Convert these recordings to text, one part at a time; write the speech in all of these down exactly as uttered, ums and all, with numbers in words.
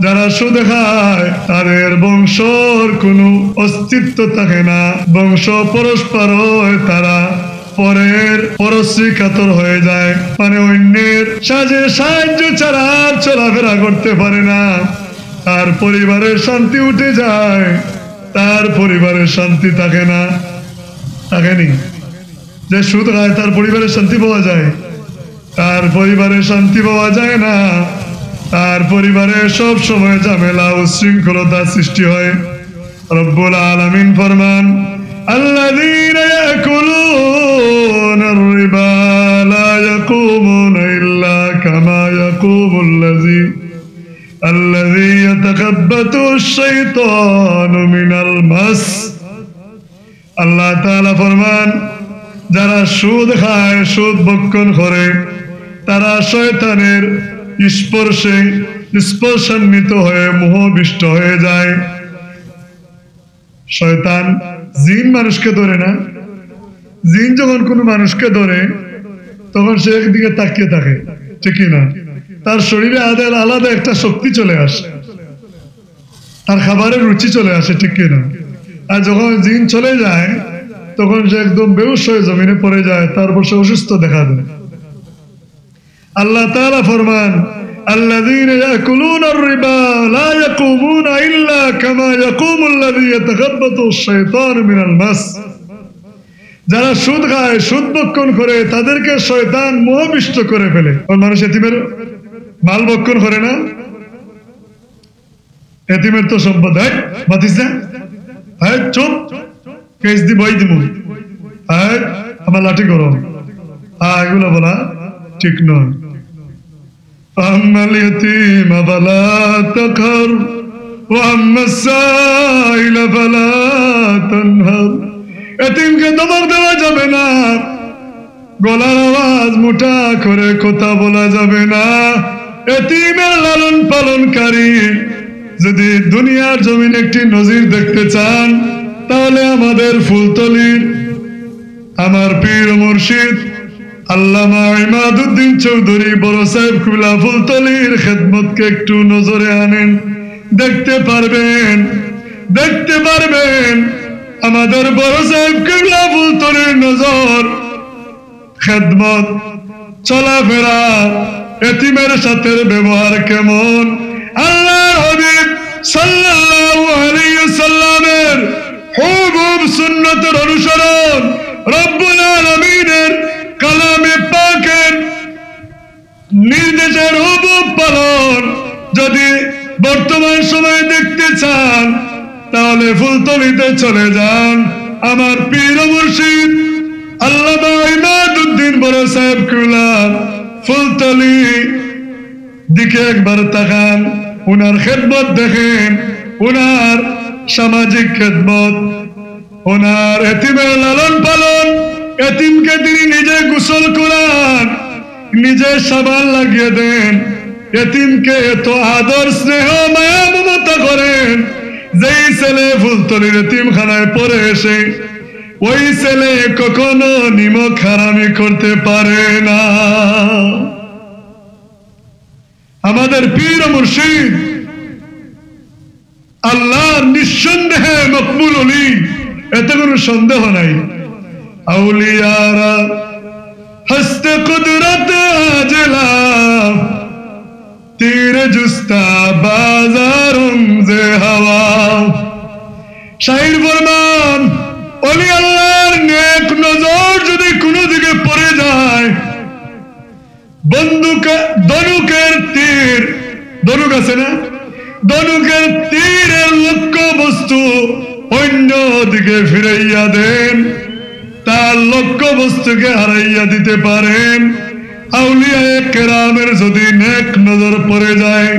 যারা সুদ খায়, তাদের বংশর কোনো অস্তিত্ব থাকে না, বংশ পরস্পর হয়, তারা পরের পরশ্রী কাতর হয়ে যায়, মানে অন্যের সাজে সাহায্য ছাড়া আর চলাফেরা করতে পারে না। তার পরিবারের শান্তি উঠে যায়, তার পরিবারের শান্তি থাকে না। থাকেনি? যে সুদ খায়, তার পরিবারের শান্তি পাওয়া যায়? তার পরিবারে শান্তি পাওয়া যায় না। তার পরিবারে সব সময় ঝামেলা, উচ্ছৃঙ্খলতা সৃষ্টি হয়। রব্বুল আলামিন ফরমান, الذين يأكلون الربا لا يقومون إلا كما يقوم الذي الذي يتخبطه الشيطان من المس। আল্লাহ তাআলা ফরমান, যারা সুদ খায়, সুদ ভক্ষণ করে, তারা শয়তানের স্পর্শে স্পর্শান্বিত হয়ে মোহবিষ্ট হয়ে যায়। শয়তান, জিন মানুষকে ধরে না? জিন যখন কোনো মানুষকে ধরে, তখন সে একদিকে তাকিয়ে থাকে, ঠিক কি না? তার শরীরে আলাদা, আলাদা একটা শক্তি চলে আসে, তার খাবারের রুচি চলে আসে, ঠিক কি না? আর যখন জিন চলে যায়, তখন সে একদম বেহুশ হয়ে জমিনে পড়ে যায়, তারপর সে অসুস্থ দেখা দেয়। আল্লাহ তাআলা ফরমান, الذين يأكلون الربا لا يقومون إلا كما يقوم الذي يتخبطه الشيطان من المس। যারা সুদ খায়, সুদ ভক্ষণ করে, তাদেরকে শয়তান মোহবিষ্ট করে ফেলে। কারণ মানুষ এতিমের মাল ভক্ষণ করে না? এতিমের তো সম্পদ। এই, বাতিজা, এই, চুপ। কেস দি বই দিমু। এই, আমার লাঠি গরম। হ্যাঁ, এগুলো বলা ঠিক নয়। فأما اليتيم فلا تقهر وأما السائل فلا تنهر। এতিমকে ধমক দেওয়া যাবে না, গলার আওয়াজ মোটা করে কথা বলা যাবে না। এতিমের লালন পালনকারী যদি দুনিয়ার জমিন একটি নজির দেখতে চান, তাহলে আমাদের ফুলতলির, আমার পীর ও মুর্শিদ আল্লামা ইমাদুদ্দিন চৌধুরী বড় সাহেব কিবলা ফুলতলির খেদমতকে একটু নজরে আনেন, দেখতে পারবেন, দেখতে পারবেন আমাদের বড় সাহেব কিবলা ফুলতলির নজর, খেদমত, চলাফেরা, এতিমের সাথে ব্যবহার কেমন। আল্লাহর হাবিব সাল্লাল্লাহু আলাইহি ওয়াসাল্লামের হুবহুব সুন্নতের অনুসরণ, রব্বুল আলামিনের কালামে পাকের নির্দেশের হুবহুব পালন যদি বর্তমান সময়ে দেখতে চান, তাহলে ফুলতলিতে চলে যান। আমার পীর ও মুর্শিদ আল্লামা ইমাদুদ্দিন বড় সাহেব কিবলা ফুলতলি দিকে একবার তাকান, উনার খেদমত দেখেন, উনার সামাজিক খেদমত, উনার এতিমের লালন পালন, এতিমকে তিনি নিজে গোসল করান, নিজে সাবান লাগিয়ে দেন, এতিমকে এত আদর স্নেহ মায়া মমতা করেন, যেই ছেলে ফুলতলির এতিমখানায় পড়ে এসে ওই ছেলে কখনো নিমক হারামি করতে পারে না। আমাদের পীর ও মুর্শিদ আল্লাহর নিঃসন্দেহে মকবুল অলি, এতে কোনো সন্দেহ নাই। আউলিয়ারা হস্তে কুদরত আজলা, তীর জুস্তা বাজারুম জে হাওয়া। শাইর ফরমান, অলি আল্লাহর নেক নজর যদি কোনো দিকে পড়ে যায়, বন্দুক, ধনুকের তীর, ধনুক আছে না? ধনুকের তীরের লক্ষ্যবস্তু অন্য দিকে ফিরাইয়া দেন, তার লক্ষ্যবস্তুকে হারাইয়া দিতে পারেন। আউলিয়ায়ে কেরামের যদি নেক নজর পড়ে যায়,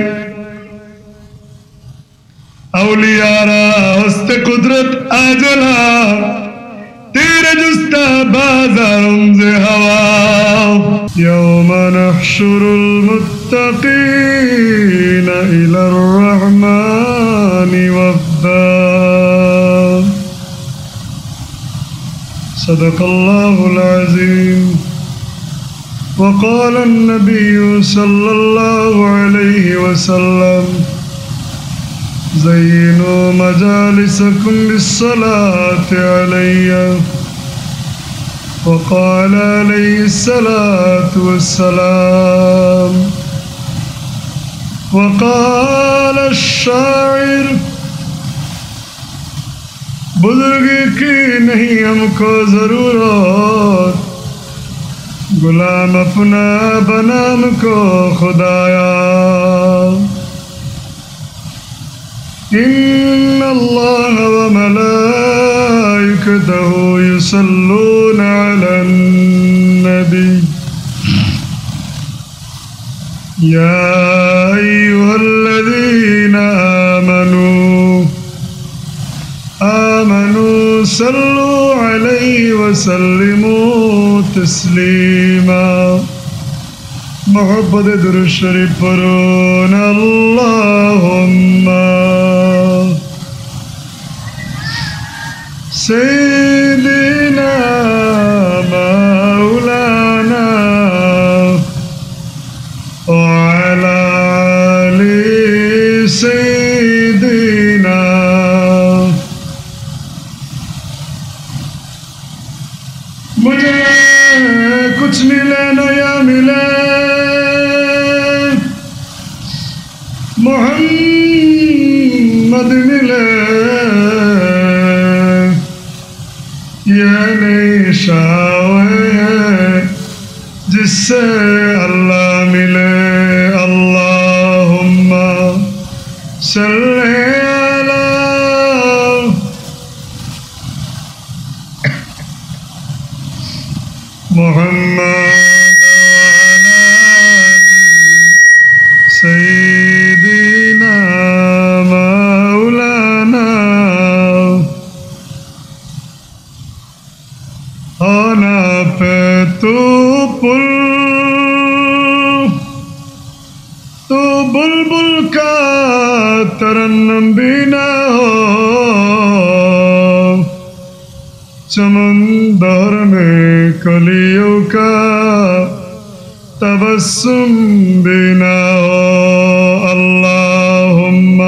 আউলিয়ারা হস্তে কুদরত আজলা, তীর জুস্তা বাজারুম জে হাওয়া। يوم نحشر المتقين إلى الرحمن وفدا. صدق الله العظيم. وقال النبي صلى الله عليه وسلم: زينوا مجالسكم بالصلاة علي. وقال عليه الصلاة والسلام، وقال الشاعر، بزرگی کی نہیں ہم کو ضرورت، غلام اپنا بنا ہم کو خدایا۔ إن الله وملائكته يصلون على النبي. يا أيها الذين آمنوا، آمنوا صلوا عليه وسلموا تسليما. محبت درود شریف پڑھون، اللهم سيدنا مولانا وعلى آل سيدنا۔ مجھے کچھ ملے نہ یا ملے، محمد ملے، یہ نشاوے جس سے اللہ ملے۔ اللهم صل على محمد وعلى آل سيدنا مولانا۔ ہونا پہ تو پل، تو بلبل کا ترنم بھی نہ ہو، سمندر میں کلیوں کا تبسم بھی نہ ہو۔ اللهم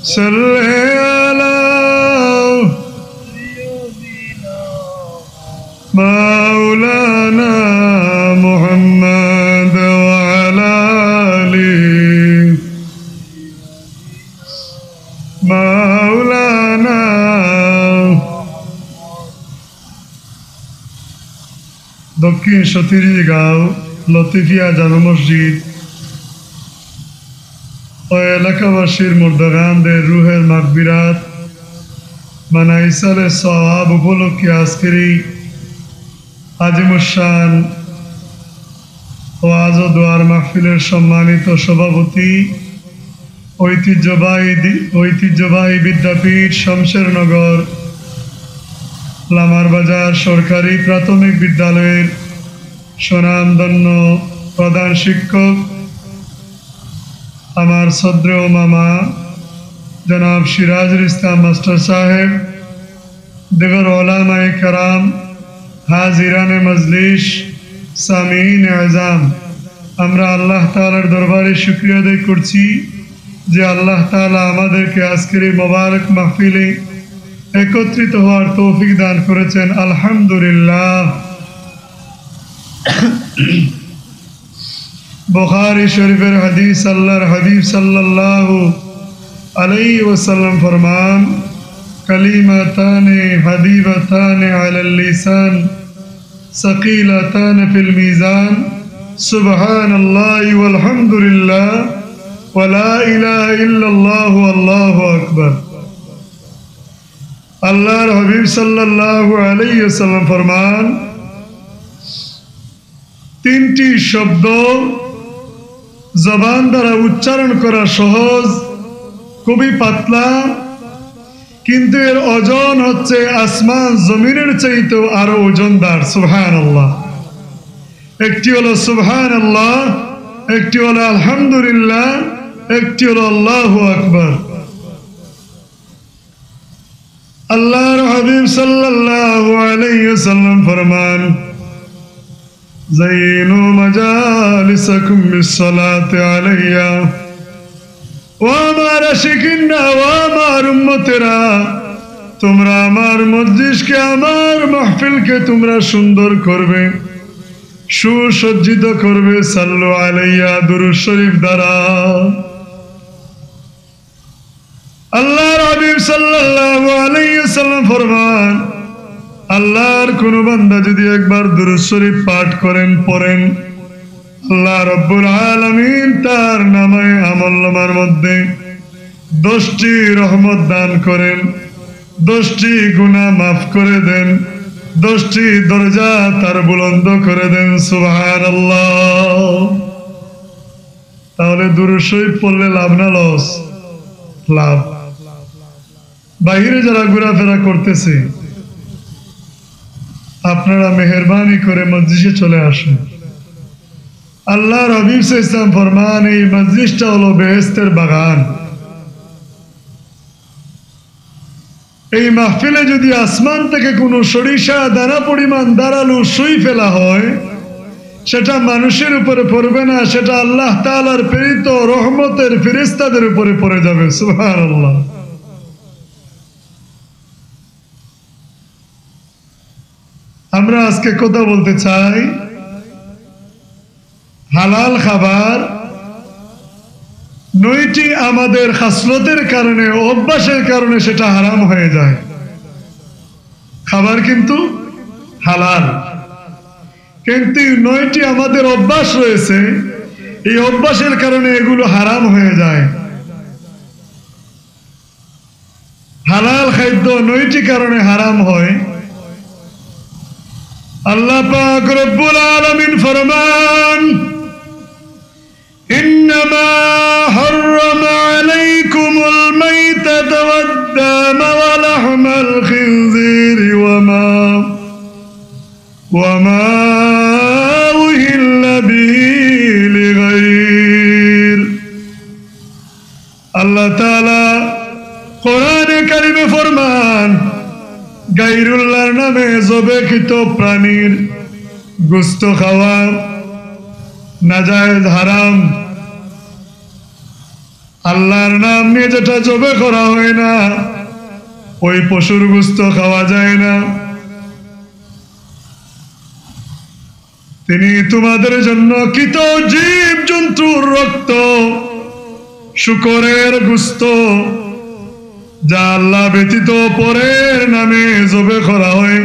صل على مولانا محمد وعلى آل مولانا۔ দক্ষিণ সতিরিগাঁও লতিফিয়া জামে মসজিদ ও এলাকাবাসীর মুর্দাগানদের রুহের মাগফিরাত, মানা ইসালে সওয়াব উপলক্ষে আজকের এই আজিমুশান ওয়াজ ও দোয়ার মাহফিলের সম্মানিত সভাপতি, ঐতিহ্যবাহী দি-, ঐতিহ্যবাহী বিদ্যাপীঠ শমশেরনগর লামারবাজার সরকারি প্রাথমিক বিদ্যালয়ের সুনামধন্য প্রধান শিক্ষক, আমার শ্রদ্ধেয় মামা জনাব সিরাজুল ইসলাম মাস্টার সাহেব, দিগর ওলামায়ে কেরাম, হাজিরানে মজলিস, সামিঈন এজাম, আমরা আল্লাহ তাআলার দরবারে শুকরিয়া আদায় করছি যে আল্লাহ তাআলা আমাদেরকে আজকের এই মোবারক মাহফিলে একত্রিত হওয়ার তৌফিক দান করেছেন। আলহামদুলিল্লাহ। বুখারী শরীফের হাদিস, আল্লাহর হাবিব সাল্লাল্লাহু আলাইহি ওয়াসাল্লাম ফরমান, كلمتان خفيفتان على اللسان ثقيلتان في الميزان، سبحان الله والحمد لله ولا إله إلا الله والله أكبر। আল্লাহর হাবিব সাল্লাল্লাহু আলাইহি ওয়াসাল্লাম ফরমান, তিনটি শব্দ জবান দ্বারা উচ্চারণ করা সহজ, খুবই পাতলা, কিন্তু এর ওজন হচ্ছে আসমান জমিনের চাইতেও আরো ওজনদার। সুবহানাল্লাহ। একটি হলো সুবহানাল্লাহ, একটি হলো আলহামদুলিল্লাহ, একটি হলো আল্লাহু আকবার। আল্লাহর হাবিব সাল্লাল্লাহু আলাইহি ওয়াসাল্লাম ফরমান, زينوا مجالسكم بالصلاة علي। ও আমার আশিকিন না, ও আমার উম্মতেরা, তোমরা আমার মজলিসকে, আমার মাহফিলকে তোমরা সুন্দর করবে, সুসজ্জিত করবে। সাল্লু আলাইয়া, দুরূদ শরীফ দ্বারা। আল্লাহর হাবিব সাল্লাল্লাহু আলাইহি ওয়াসাল্লাম ফরমান, আল্লাহর কোন বান্দা যদি একবার দুরূদ শরীফ পাঠ করেন, পড়েন, আল্লাহ রাব্বুল আলামিন তার নামায়ে আমলনামার মধ্যে দশটি রহমত দান করেন, দশটি গুনাহ মাফ করে দেন, দশটি দরজা তার বুলন্দ করে দেন। সুবহানাল্লাহ। তাহলে দুরূদ শরীফ পড়লে লাভ না লস? লাভ। বাইরে যারা ঘোরাফেরা করতেছে, আপনারা মেহেরবানি করে মজলিসে চলে আসুন। আল্লাহর হাবিব সাল্লাল্লাহু আলাইহি ওয়াসাল্লাম ফরমান, এই মজলিসটা হলো বেহেশতের বাগান। এই মাহফিলে যদি আসমান থেকে কোনো সরিষা দানা পরিমাণ ধারালো সুই ফেলা হয়, সেটা মানুষের উপরে পড়বে না, সেটা আল্লাহ তাআলার প্রেরিত রহমতের ফেরেশতাদের উপরে পড়ে যাবে। সুবহানাল্লাহ। আমরা আজকে কথা বলতে চাই হালাল খাবার নয়টি আমাদের খাসলতের কারণে, অভ্যাসের কারণে সেটা হারাম হয়ে যায়। খাবার কিন্তু হালাল, কিন্তু নয়টি আমাদের অভ্যাস রয়েছে, এই অভ্যাসের কারণে এগুলো হারাম হয়ে যায়। হালাল খাদ্য নয়টি কারণে হারাম হয়। আল্লাহ পাক রব্বুল আলামিন ফরমান, إنما حرم عليكم الميتة والدم ولحم الخنزير وما وما أهل به لغير। আল্লাহ তাআলা কোরআনে কারিমে ফরমান, গায়রুল্লাহর নামে জবেকৃত প্রাণীর গোস্ত খাওয়া নাজায়েজ, হারাম। আল্লাহর নাম নিয়ে যেটা জবে করা হয় না, ওই পশুর গোস্ত খাওয়া যায় না। তিনি তোমাদের জন্য কৃত জীব জন্তুর রক্ত, শুকরের গোস্ত, যা আল্লাহ ব্যতীত পরের নামে জবে করা হয়,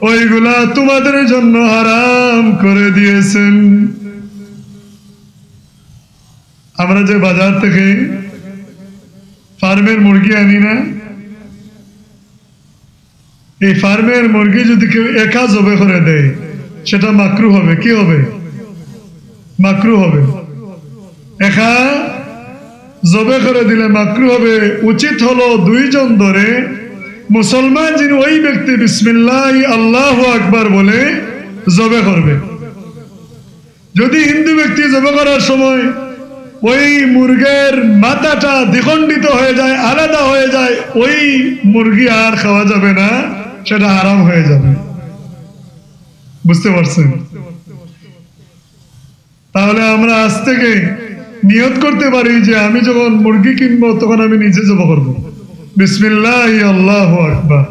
ওইগুলা তোমাদের জন্য হারাম করে দিয়েছেন। আমরা যে বাজার থেকে ফার্মের মুরগি আনি না, এই ফার্মের মুরগি যদি কেউ একা জবে করে দেয়, সেটা মাকরু হবে। কি হবে? মাকরু হবে। একা জবে করে দিলে মাকরু হবে। উচিত হলো দুইজন ধরে মুসলমান যিনি, ওই ব্যক্তি বিসমিল্লাহ আল্লাহু আকবার বলে জবে করবে। যদি হিন্দু ব্যক্তি জবে করার সময় ওই মুরগের মাথাটা দ্বিখণ্ডিত হয়ে যায়, আলাদা হয়ে যায়, ওই মুরগি আর খাওয়া যাবে না, সেটা হারাম হয়ে যাবে। বুঝতে পারছেন? তাহলে আমরা আজ থেকে নিয়ত করতে পারি যে আমি যখন মুরগি কিনবো, তখন আমি নিজে জবে করব। বিসমিল্লাহ আল্লাহু আকবার।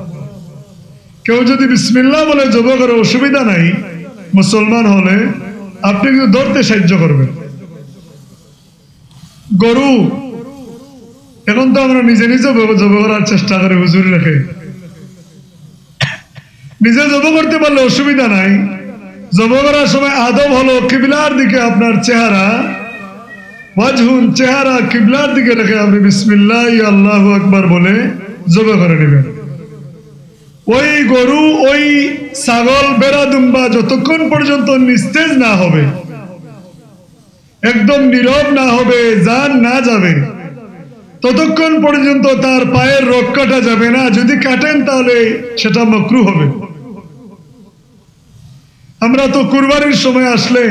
কেউ যদি বিসমিল্লাহ বলে জবে করে, অসুবিধা নাই, মুসলমান হলে আপনি কিন্তু ধরতে সাহায্য করবেন। গরু, এখন তো আমরা নিজে নিজে জবে, জবে করার চেষ্টা করি, হুজুর রেখে। নিজে জবে করতে পারলে অসুবিধা নাই। জবে করার সময় আদব হলো কিবলার দিকে আপনার চেহারা, ওয়াজহুন, চেহারা কিবলার দিকে রেখে আপনি বিসমিল্লাহ আল্লাহু আকবার বলে জবে করে নেবেন। ওই গরু, ওই ছাগল, ভেড়া, দুম্বা যতক্ষণ পর্যন্ত নিস্তেজ না হবে, একদম নীরব না হবে, জান না যাবে, ততক্ষণ পর্যন্ত তার পায়ের রগ কাটা যাবে না। যদি কাটেন, তাহলে সেটা মকরু হবে। আমরা তো কুরবানির সময় আসলে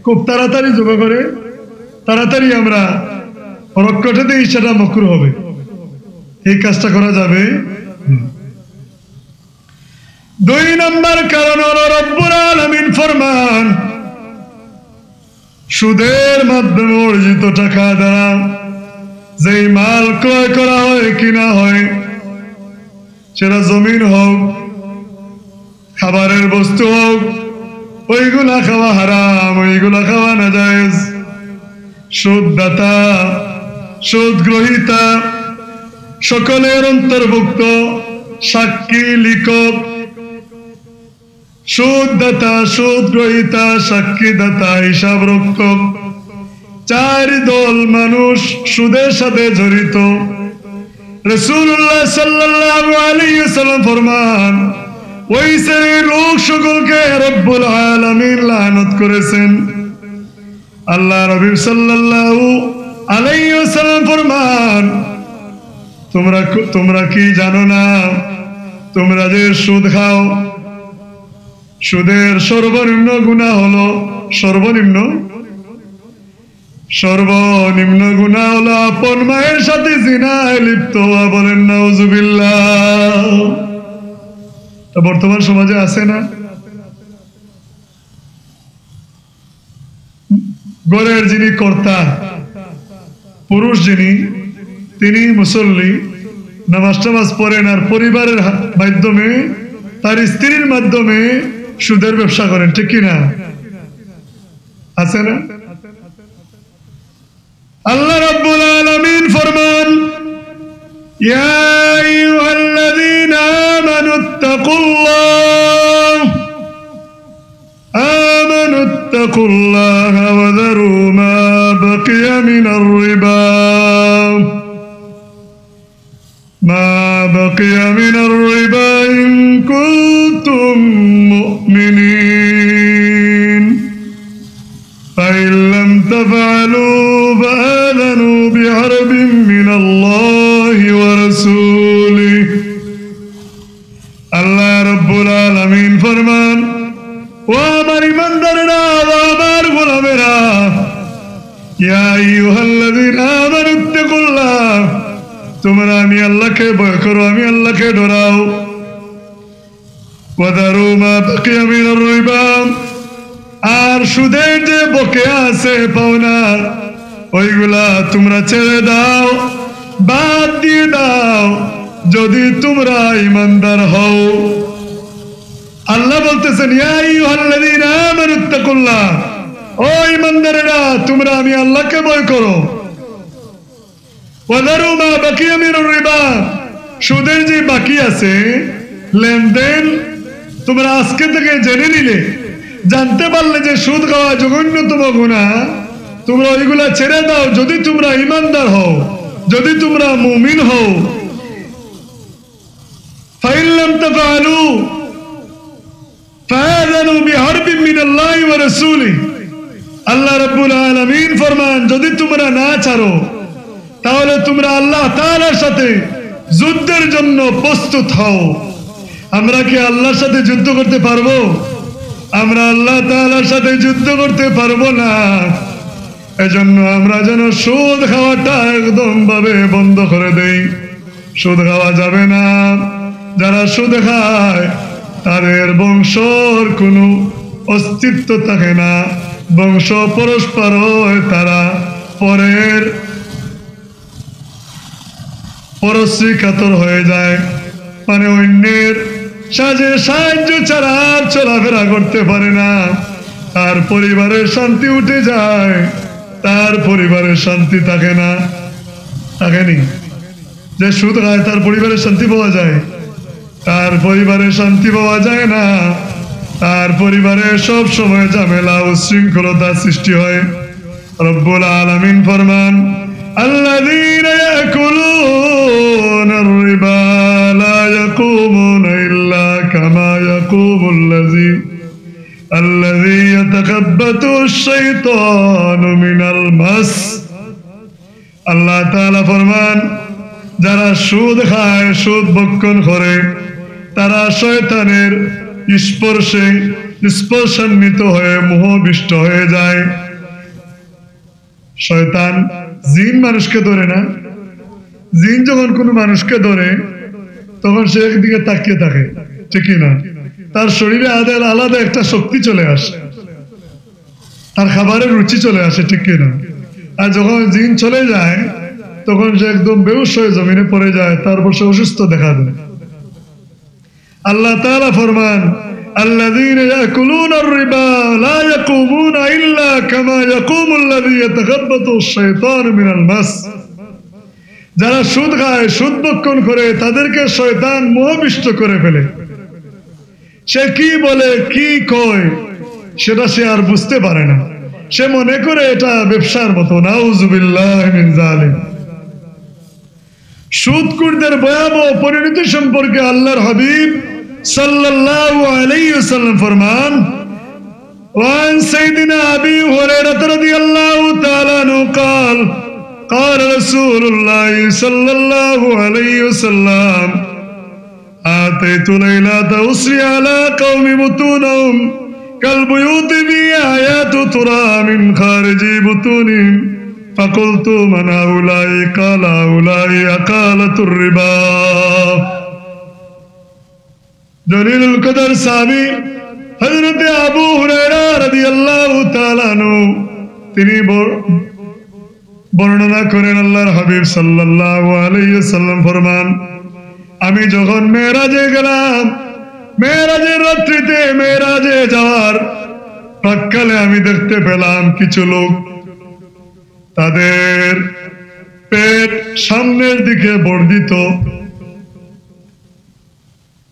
খুব তাড়াতাড়ি জবে করে, তাড়াতাড়ি আমরা রগ কেটে দেই, সেটা মকরু হবে। এই কাজটা করা যাবে না। দুই নম্বর কারণ হলো রব্বুল আলামিন ফরমান, সুদের মাধ্যমে অর্জিত টাকা দ্বারা এই মাল ক্রয় করা হয়, কিনা হয়, সেটা জমিন হোক, খাবারের বস্তু হোক, ওইগুলা খাওয়া হারাম, ওইগুলা খাওয়া নাজায়েজ। সুদদাতা, সুদ গ্রহীতা, সকলের অন্তর্ভুক্ত, সাক্ষী, লিখক, সুদদাতা, সুদ গ্রহীতা, সাক্ষীদাতা, হিসাব রক্ষক, চার দল মানুষ সুদের সাথে জড়িত। রাসূলুল্লাহ সাল্লাল্লাহু আলাইহি ওয়াসাল্লাম ফরমান, ওই শ্রেণীর লোক সকলকে রব্বুল আলামিন লানত করেছেন। আল্লাহ নবী সাল্লাল্লাহু আলাইহি ওয়াসাল্লাম ফরমান, তোমরা ক-, তোমরা কি জানো না, তোমরা যে সুদ খাও, সুদের সর্বনিম্ন গুনাহ হলো, সর্বনিম্ন, সর্বনিম্ন গুনাহ হলো আপন মায়ের সাথে জিনায় লিপ্ত হওয়া। বলেন নাউজুবিল্লাহ। তো বর্তমান সমাজে আছে না? ঘরের যিনি কর্তা, পুরুষ যিনি, তিনি মুসল্লি, নামাজ টামাজ পড়েন, আর পরিবারের হা-, মাধ্যমে, তার স্ত্রীর মাধ্যমে সুদের ব্যবসা করেন, ঠিক কি না? আছে না? আল্লাহ রাব্বুল আলামিন ফরমান, يا أيها الذين آمنوا اتقوا الله، آمنوا اتقوا الله وذروا ما بقي من الربا، ما بقي من الربا إن كنتم مؤمنين، فإن لم تفعلوا فآذنوا بحرب من الله ورسوله। আল্লাহ রাব্বুল আলামিন ফরমান, ও আমার ইমানদারেরা, ও আমার গোলামেরা, ইয়া আইয়ুহাল্লাযীনা আমানু ইত্তাকুল্লাহ, তোমরা আমি আল্লাহকে ভয় করো, আমি আল্লাহকে ডরাও। ওয়াযারু মা বাকিয়া মিনার রিবা, আর সুদের যে বকেয়া আছে পাওনা, ওইগুলা তোমরা ছেড়ে দাও, বাদ দিয়ে দাও, যদি তোমরা ইমানদার হও। আল্লাহ বলতেছেন, ইয়া আইয়ুহাল্লাযীনা আমানু ইত্তাকুল্লাহ, ও ইমানদারেরা, তোমরা আমি আল্লাহকে ভয় করো। ওয়াযারু মা বাকিয়া মিনার রিবা, সুদের যে বাকি আছে লেনদেন, তোমরা আজকে থেকে জেনে নিলে, জানতে পারলে যে সুদ খাওয়া জঘন্যতম গুনাহ, তোমরা ওইগুলা ছেড়ে দাও, যদি তোমরা ইমানদার হও, যদি তোমরা মুমিন হও। ফাইন লাম তাফআলু ফাআযানু বিহারবিম মিনাল্লাহি ওয়া রাসূলিহি। আল্লাহ রাব্বুল আলামিন ফরমান, যদি তোমরা না ছাড়ো, তাহলে তোমরা আল্লাহ তাআলার সাথে যুদ্ধের জন্য প্রস্তুত হও। আমরা কি আল্লাহর সাথে যুদ্ধ করতে পারবো? আমরা আল্লাহ তাআলার সাথে যুদ্ধ করতে পারবো না। এজন্য আমরা যেন সুদ খাওয়াটা একদম ভাবে বন্ধ করে দেই। সুদ খাওয়া যাবে না। যারা সুদ খায়, তাদের বংশর কোনো অস্তিত্ব থাকে না। বংশ পরস্পর হয়, তারা পরের পরশ্রী কাতর হয়ে যায়, মানে অন্যের সাজে সাহায্য ছাড়া আর চলাফেরা করতে পারে না। তার পরিবারের শান্তি উঠে যায়, তার পরিবারের শান্তি থাকে না। থাকেনি? যে সুদ খায়, তার পরিবারের শান্তি পাওয়া যায়? তার পরিবারের শান্তি পাওয়া যায় না। তার পরিবারে সব সময় ঝামেলা, উচ্ছৃঙ্খলতা সৃষ্টি হয়। রব্বুল আলামিন ফরমান, আল্লাযীনা ইয়াকুলুনার রিবা লা ইয়াকুমুনা ইল্লা কামা ইয়াকুমুল্লাযী, আল্লাযী ইয়াতাখাব্বাতুশ শাইতানু মিনাল মাস। আল্লাহ তাআলা ফরমান, যারা সুদ খায়, সুদ ভক্ষণ করে, তারা শয়তানের স্পর্শে স্পর্শান্বিত হয়ে মোহবিষ্ট হয়ে যায়। শয়তান, জিন মানুষকে ধরে না? জিন যখন কোনো মানুষকে ধরে, তখন সে একদিকে তাকিয়ে থাকে, ঠিক কি না? তার শরীরে আলাদা, আলাদা একটা শক্তি চলে আসে, তার খাবারের রুচি চলে আসে, ঠিক কি না? আর যখন জিন চলে যায়, তখন সে একদম বেহুশ হয়ে জমিনে পড়ে যায়, তারপর সে অসুস্থ দেখা দেয়। আল্লাহ তাআলা ফরমান, "আল্লাযীনা ইয়াকুলুনার রিবা লা ইয়াকুমুনা ইল্লা কামা ইয়াকুমুল্লাযী ইয়াতাখাব্বাতুশ শাইতানু মিনাল মাস।" যারা সুদ খায়, সুদ ভক্ষণ করে, তাদেরকে শয়তান মোহাবিষ্ট করে ফেলে। সে কি বলে, কি কয়, সেটা সে আর বুঝতে পারে না। সে মনে করে এটা ব্যবসার মতো। নাউজুবিল্লাহ মিন জালিক। সুদখোরদের ভয়াবহ পরিণতি সম্পর্কে আল্লাহর হাবিব সাল্লাল্লাহু আলাইহি ওয়াসাল্লাম ফরমান, وعن سيدنا أبي هريرة رضي الله تعالى عنه قال، قال رسول الله صلى الله عليه وسلم، أتيت ليلة أسري على قوم بطونهم كالبيوت في حياة ترى من خارج بطونهم، فقلت من هؤلاء؟ قال هؤلاء أكلة الربا। জলিলুল কদর সাহাবী হযরতে আবু হুরায়রা রাদিয়াল্লাহু তাআলা আনহু, তিনি বর-, বর্ণনা করেন, আল্লাহর হাবিব সাল্লাল্লাহু আলাইহি ওয়াসাল্লাম ফরমান, "আমি যখন মেরাজে গেলাম, মেরাজের রাত্রিতে মেরাজে যাওয়ার প্রাক্কালে আমি দেখতে পেলাম কিছু লোক, তাদের পেট সামনের দিকে বর্ধিত,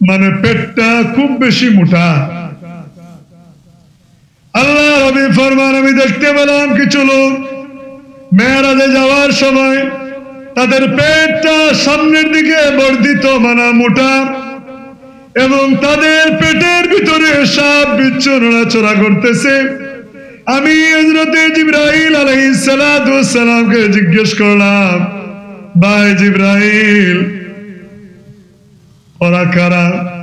মানে পেটটা খুব বেশি মোটা।" আল্লাহর হাবিব ফরমান, "আমি দেখতে পেলাম কিছু লোক মেরাজে যাওয়ার সময় তাদের পেটটা সামনের দিকে বর্ধিত, মানে মোটা, এবং তাদের পেটের ভিতরে সাপ বিচ্ছু নড়াচড়া করতেছে।" আমি হযরতে জিবরাইল আলাইহিস সালাতু ওয়াস সালামকে জিজ্ঞেস করলাম, "ভাই জিবরাইল, ওরা কারা?"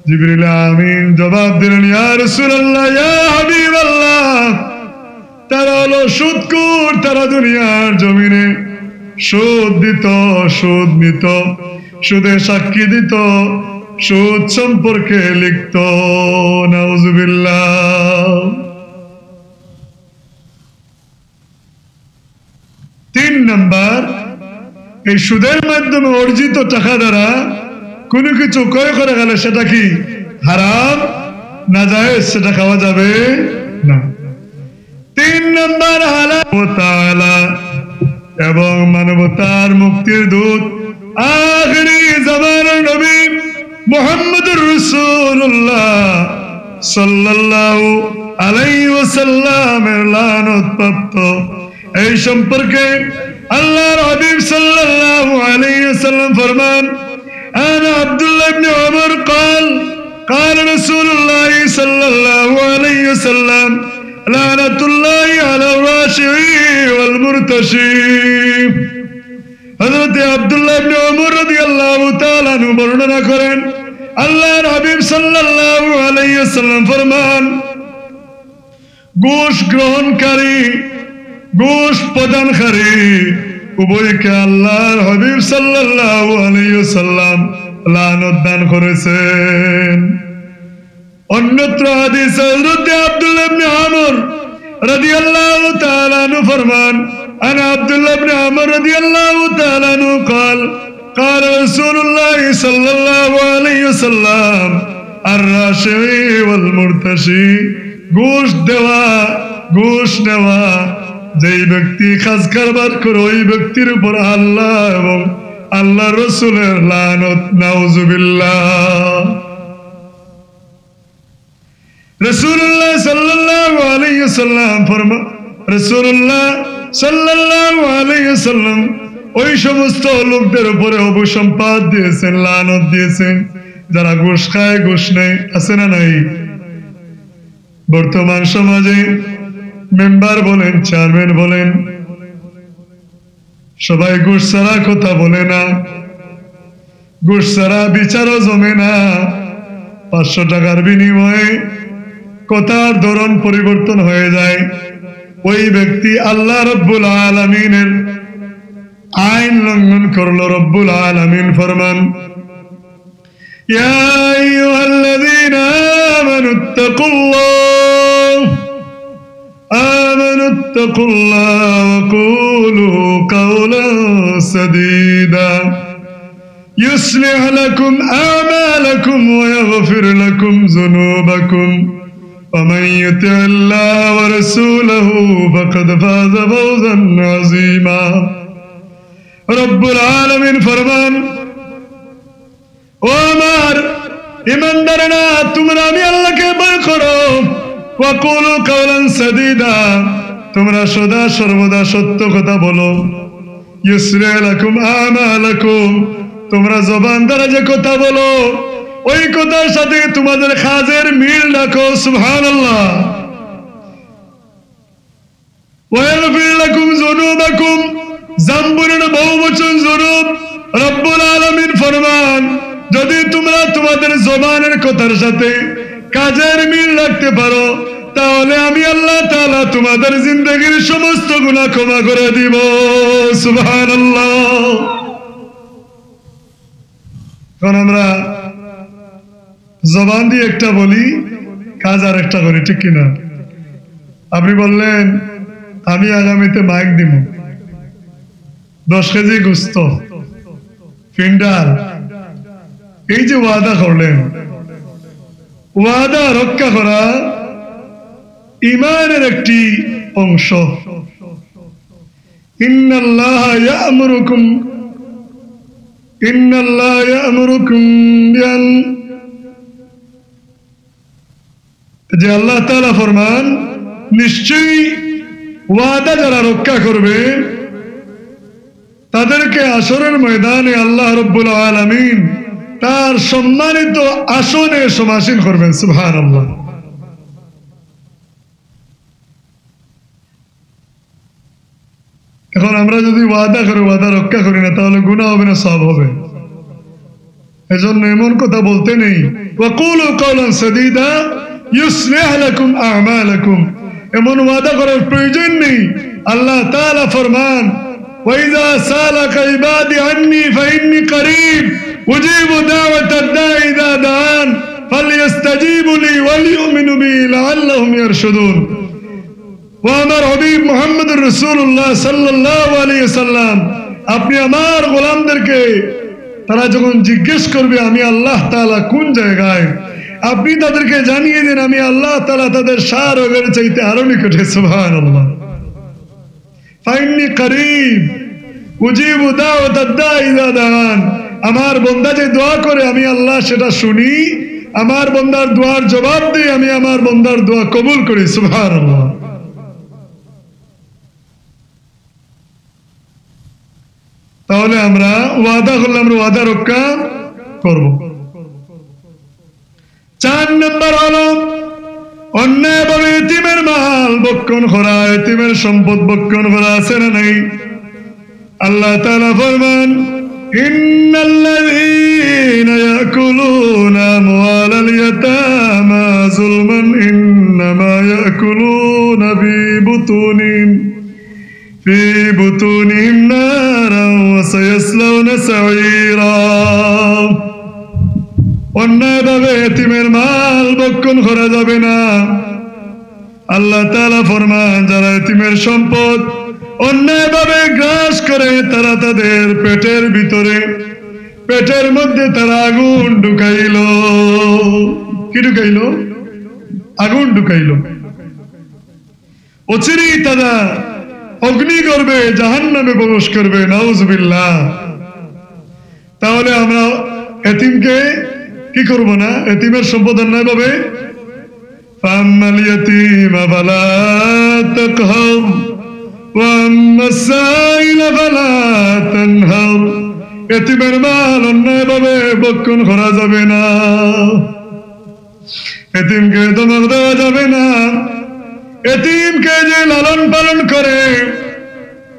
জিবরিল আমিন জবাব দিলেন, "ইয়া রাসূলুল্লাহ, ইয়া হাবিবাল্লাহ, তারা হলো সুদখোর, তারা দুনিয়ার জমিনে সুদ দিত, সুদ নিত, সুদে সাক্ষী দিত, সুদ সম্পর্কে লিখত।" নাউজুবিল্লাহ। তিন নাম্বার, এই সুদের মাধ্যমে অর্জিত টাকা দ্বারা কোনো কিছু ক্রয় করা গেলে সেটা কি হারাম, নাজায়েজ, সেটা খাওয়া যাবে না। তিন নাম্বার, আল্লাহ তাআলা এবং মানবতার মুক্তির দূত, আখেরি জামানার নবী মুহাম্মদুর রাসূলুল্লাহ সাল্লাল্লাহু আলাইহি ওয়াসাল্লামের লানতপ্রাপ্ত। এই সম্পর্কে আল্লাহর হাবিব সাল্লাল্লাহু আলাইহি ওয়াসাল্লাম ফরমান, عن عبد الله بن عمر قال، قال رسول الله صلى الله عليه وسلم، لعنة الله على الراشي والمرتشي। হযরতে আব্দুল্লাহ ইবনে ওমর রাদিয়াল্লাহু তাআলা আনহু বর্ণনা করেন, আল্লাহর হাবিব সাল্লাল্লাহু আলাইহি ওয়াসাল্লাম ফরমান, ঘুষ গ্রহণকারী, ঘুষ প্রদানকারী উভয়কে আল্লাহর হাবিব সাল্লাল্লাহু আলাইহি ওয়াসাল্লাম লানত দান করেছেন। অন্যত্র হাদিস হযরতে আব্দুল্লাহ ইবনে আমর রাদিয়াল্লাহু তাআলা আনহু ফরমান, عن عبد الله بن عمر رضي الله تعالى عنه قال، قال رسول الله صلى الله عليه وسلم، الراشي والمرتشي، ঘুষ দেওয়া, ঘুষ নেওয়া, যেই ব্যক্তি খাস কারবার করে, ওই ব্যক্তির উপর আল্লাহ এবং আল্লাহর রসুলের লানত, নাউজুবিল্লাহ। রাসূলুল্লাহ সাল্লাল্লাহু আলাইহি ওয়াসাল্লাম ফরমা-, রাসূলুল্লাহ সাল্লাল্লাহু আলাইহি ওয়াসাল্লাম ওই সমস্ত লোকদের উপরে অভিসম্পাত দিয়েছেন, লানত দিয়েছেন, যারা ঘুষ খায়, ঘুষ নেয়, আছে না নাই? বর্তমান সমাজে মেম্বার বলেন, চেয়ারম্যান বলেন, সবাই ঘুষ ছাড়া কথা বলে না, ঘুষ ছাড়া বিচারও জমে না। পাঁচশো টাকার বিনিময়ে কথার ধরন পরিবর্তন হয়ে যায়। ওই ব্যক্তি আল্লাহ রব্বুল আলামিনের আইন লঙ্ঘন করলো। রব্বুল আলামিন ফরমান, يا أيها الذين آمنوا اتقوا الله، آمنوا اتقوا الله وقولوا قولا سديدا يصلح لكم أعمالكم ويغفر لكم ذنوبكم ومن يطع الله ورسوله فقد فاز فوزا عظيما. রব্বুল আলামিন ফরমান, ও আমার ইমানদারেরা, তোমরা আমি আল্লাহকে ভয় করো। ওয়াকুলু কাওলান সাদীদা, তোমরা সদা সর্বদা সত্য কথা বলো। ইউসলিহ লাকুম আমালাকুম, তোমরা জবান দ্বারা যে কথা বলো, ওই কথার সাথে তোমাদের কাজের মিল রাখো। সুবহানাল্লাহ। ওয়াগফির লাকুম যুনুবাকুম, জাম্বুরের বহুবচন যুনুব। রব্বুল আলামিন ফরমান, যদি তোমরা তোমাদের জবানের কথার সাথে কাজের মিল রাখতে পারো, তাহলে আমি আল্লাহ তাআলা তোমাদের জিন্দেগির সমস্ত গুনাহ ক্ষমা করে দিব। সুবহানাল্লাহ। কারণ আমরা জবান দিয়ে একটা বলি, কাজ আর একটা করি, ঠিক কি না? আপনি বললেন, "আমি আগামীতে মাইক দিব, দশ কেজি গোস্ত, ফিন্ডাল।" এই যে ওয়াদা করলেন, ওয়াদা রক্ষা করা ইমানের একটি অংশ। ইন্নাল্লাহা ইয়া'মুরুকুম, ইন্নাল্লাহা ইয়া'মুরুকুম বিআন, যে আল্লাহ তাআলা ফরমান, নিশ্চয়ই ওয়াদা যারা রক্ষা করবে, তাদেরকে হাশরের ময়দানে আল্লাহ রব্বুল আলামিন তার সম্মানিত আসনে সমাসীন করবেন। সুবহানাল্লাহ। এখন আমরা যদি ওয়াদা করি, ওয়াদা রক্ষা করি না, তাহলে গুনাহ হবে না সওয়াব হবে? এজন্য এমন কথা বলতে নেই, "ওয়াকুলু কাওলান সাদীদা ইউসলিহ লাকুম আমালাকুম।" এমন ওয়াদা করার প্রয়োজন নেই। আল্লাহ তাআলা ফরমান, "ওয়াইযা সালাকা ইবাদি আন্নী ফাইন্নী করিব, উজিবু দাওয়াতাদ দাঈ ইযা দাআন, ফালইয়াস্তাজিবু লি ওয়ালইউমিনু বি লাআল্লাহুম ইয়ারশুদুন।" ও আমার হাবিব মুহাম্মদুর রাসূলুল্লাহ সাল্লাল্লাহু আলাইহি ওয়াসাল্লাম, আপনি আমার গোলামদেরকে, তারা যখন জিজ্ঞেস করবে, "আমি আল্লাহ তাআলা কোন জায়গায়?" আপনি তাদেরকে জানিয়ে দিন, "আমি আল্লাহ তাআলা তাদের সার ওগের চাইতে আরো নিকটে।" সুবহানাল্লাহ। ফাইন্নী করিব, উজিবু দাওয়াতাদ দাঈ ইযা দাআন। আমার বন্দা যে দোয়া করে, আমি আল্লাহ সেটা শুনি, আমার বন্দার দোয়ার জবাব দেই, আমি আমার বন্দার দোয়া কবুল করি। সুবহানাল্লাহ। তাহলে আমরা ওয়াদা করলে আমরা ওয়াদা রক্ষা করব। চার নম্বর হলো অন্যায়ভাবে এতিমের মাল ভক্ষণ করা, এতিমের সম্পদ ভক্ষণ করা আছে না নাই? আল্লাহ তাআলা ফরমান, "ইন্নাল্লাযীনা ইয়াকুলুনা আমওয়ালাল ইয়াতামা যুলমান ইন্নামা ইয়াকুলুনা ফী বুতুনিহিম, ফী বুতুনিহিম নারান ওয়া সায়াসলাউনা সাঈরা।" অন্যায়ভাবে এতিমের মাল ভক্ষণ করা যাবে না। আল্লাহ তাআলা ফরমান, যারা এতিমের সম্পদ অন্যায়ভাবে গ্রাস করে, তারা তাদের পেটের ভিতরে, পেটের মধ্যে তারা আগুন ঢুকাইল। কি ঢুকাইল? আগুন ঢুকাইল। অচিরেই তারা অগ্নিগর্ভে জাহান্নামে প্রবেশ করবে, নাউজুবিল্লাহ। তাহলে আমরা এতিমকে কি করব না? এতিমের সম্পদ অন্যায়ভাবে, "ফাআম্মাল ইয়াতীমা ফালা তাকহার, ওয়া আম্মাস সাইলা ফালা তানহার।" এতিমের মাল অন্যায়ভাবে ভক্ষণ করা যাবে না। এতিমকে ধমক দেওয়া যাবে না। এতিমকে যে লালন পালন করে,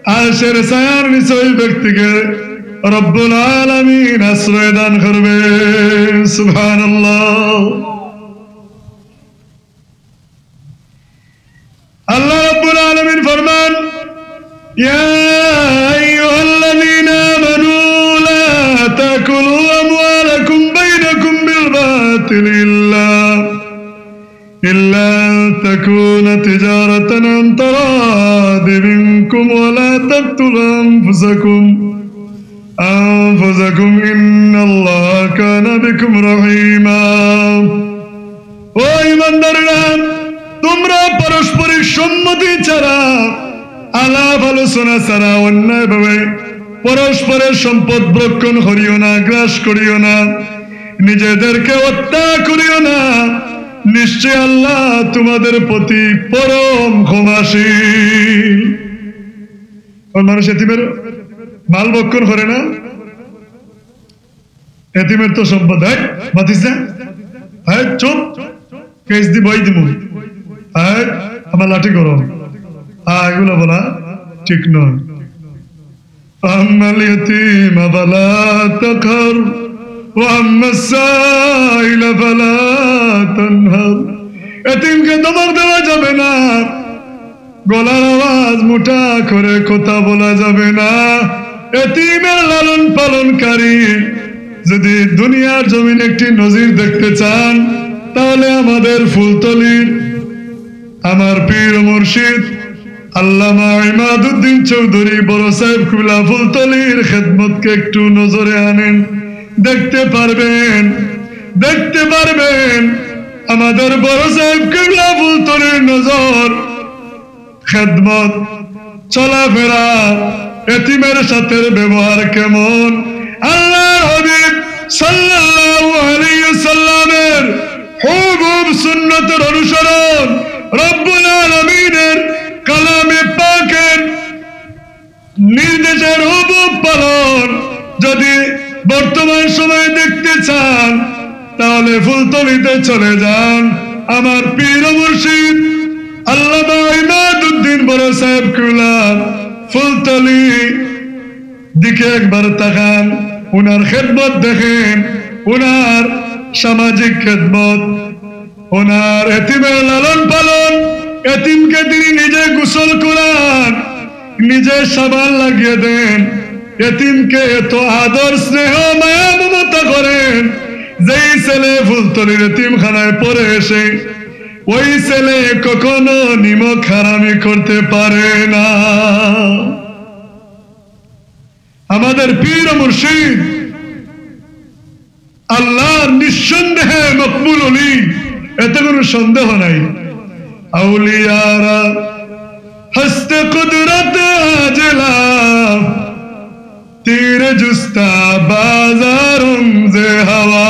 আরশের ছায়ার নিচে ওই ব্যক্তিকে রব্বুল আলামিন আশ্রয় দান করবে। সুবহানাল্লাহ। আল্লাহ রাব্বুল আলামিন ফরমান, "ইয়া আইয়ুহাল্লাযীনা আমানু লা তাকুলু আমওয়ালাকুম বাইনাকুম বিল বাতিল ইল্লা, ইল্লা আন তাকুনা তিজারাতান আন তারাদি মিনকুম ওয়া লা তাকতুলু আনফুসাকুম।" أنفسكم إن الله كان بكم رحيما। ও ইমানদাররা, তোমরা পারস্পরিক সম্মতি ছাড়া, আলাপ আলোচনা ছাড়া অন্যায়ভাবে পরস্পরের সম্পদ ভক্ষণ করিও না, গ্রাস করিও না, নিজেদেরকে হত্যা করিও না। নিশ্চয় আল্লাহ তোমাদের প্রতি পরম ক্ষমাশীল। কারণ মানুষ এতিমের মাল ভক্ষণ করে না, এতিমের তো সম্পদ। এই, মাতিস না? এই, চুপ। কেস দি বই দিমু। এই, আমার লাঠি গরম। আ, এগুলো বলা ঠিক নয়। فأما اليتيم فلا تقهر وأما السائل فلا تنهر। এতিমকে ধমক দেওয়া যাবে না, গলার আওয়াজ মোটা করে কথা বলা যাবে না। এতিমের লালন পালনকারী যদি দুনিয়ার জমিন একটি নজির দেখতে চান, তাহলে আমাদের ফুলতলির, আমার পীর ও মুর্শিদ আল্লামা ইমাদুদ্দিন চৌধুরী বড় সাহেব কিবলা ফুলতলির খেদমতকে একটু নজরে আনেন, দেখতে পারবেন, দেখতে পারবেন আমাদের বড় সাহেব কিবলা ফুলতলির নজর, খেদমত, চলাফেরা, এতিমের সাথে ব্যবহার কেমন। আল্লাহর হাবিব সাল্লাল্লাহু আলাইহি ওয়াসাল্লামের হুবহুব সুন্নতের অনুসরণ, রব্বুল আলামিনের কালামে পাকের নির্দেশের হুবহুব পালন যদি বর্তমান সময়ে দেখতে চান, তাহলে ফুলতলিতে চলে যান। আমার পীর ও মুর্শিদ আল্লামা ইমাদুদ্দিন বড় সাহেব কিবলা ফুলতলি দিকে একবার তাকান, উনার খেদমত দেখেন, উনার সামাজিক খেদমত, ওনার এতিমের লালন পালন, এতিমকে তিনি নিজে গোসল করান, নিজে সাবান লাগিয়ে দেন, এতিমকে এত আদর, স্নেহ, মায়া, মমতা করেন। যেই ছেলে ফুলতলির এতিমখানায় পড়ে এসে, ওই ছেলে কখনো নিমক হারামি করতে পারে না। আমাদের পীর ও মুর্শিদ আল্লাহর নিঃসন্দেহে মকবুল অলি, এতে কোনো সন্দেহ নাই। আউলিয়ারা হস্তে কুদরত আজলা, তীর জুস্তা বাজারুম যে হাওয়া।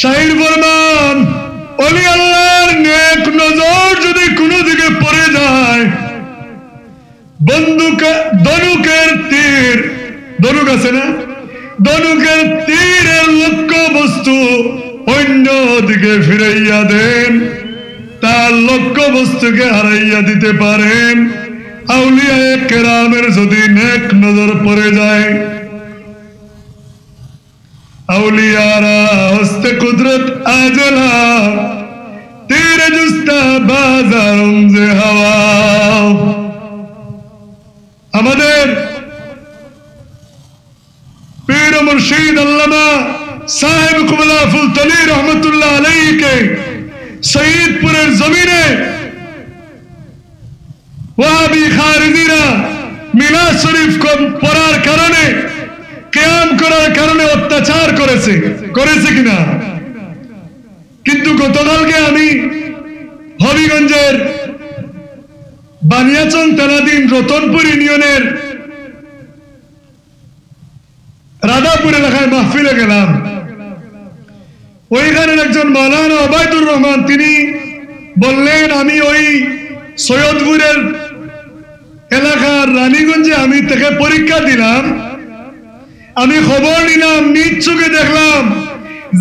শাইর ফরমান, অলি আল্লাহর নেক নজর যদি কোনো দিকে পড়ে যায়, বন্দুক, ধনুকের তীর, ধনুক আছে না? ধনুকের তীরের লক্ষ্যবস্তু অন্য দিকে ফিরাইয়া দেন, তার লক্ষ্যবস্তুকে হারাইয়া দিতে পারেন। আউলিয়ায়ে কেরামের যদি নেক নজর পড়ে যায়, আউলিয়ারা হস্তে কুদরত আজলা, তীর জুস্তা বাজারুম যে হাওয়া। আমাদের পীর ও মুর্শিদ আল্লামা সাহেব কুবলা ফুলতলি রহমতুল্লাহ আলাইহিকে সৈয়দপুরের জমিনে ওয়াহাবি খারিজিরা মিলাদ শরীফ কম পড়ার কারণে, কিয়াম করার কারণে অত্যাচার করেছে, করেছে কিনা? কিন্তু গতকালকে আমি হবিগঞ্জের বানিয়াচং তেলাদিন রতনপুর ইউনিয়নের রাধাপুর এলাকায় মাহফিলে গেলাম। ওইখানের একজন মাওলানা ওবায়দুর রহমান, তিনি বললেন, আমি ওই সৈয়দপুরের এলাকার রানীগঞ্জে আমি তাকে পরীক্ষা দিলাম, আমি খবর নিলাম, নিজ চোখে দেখলাম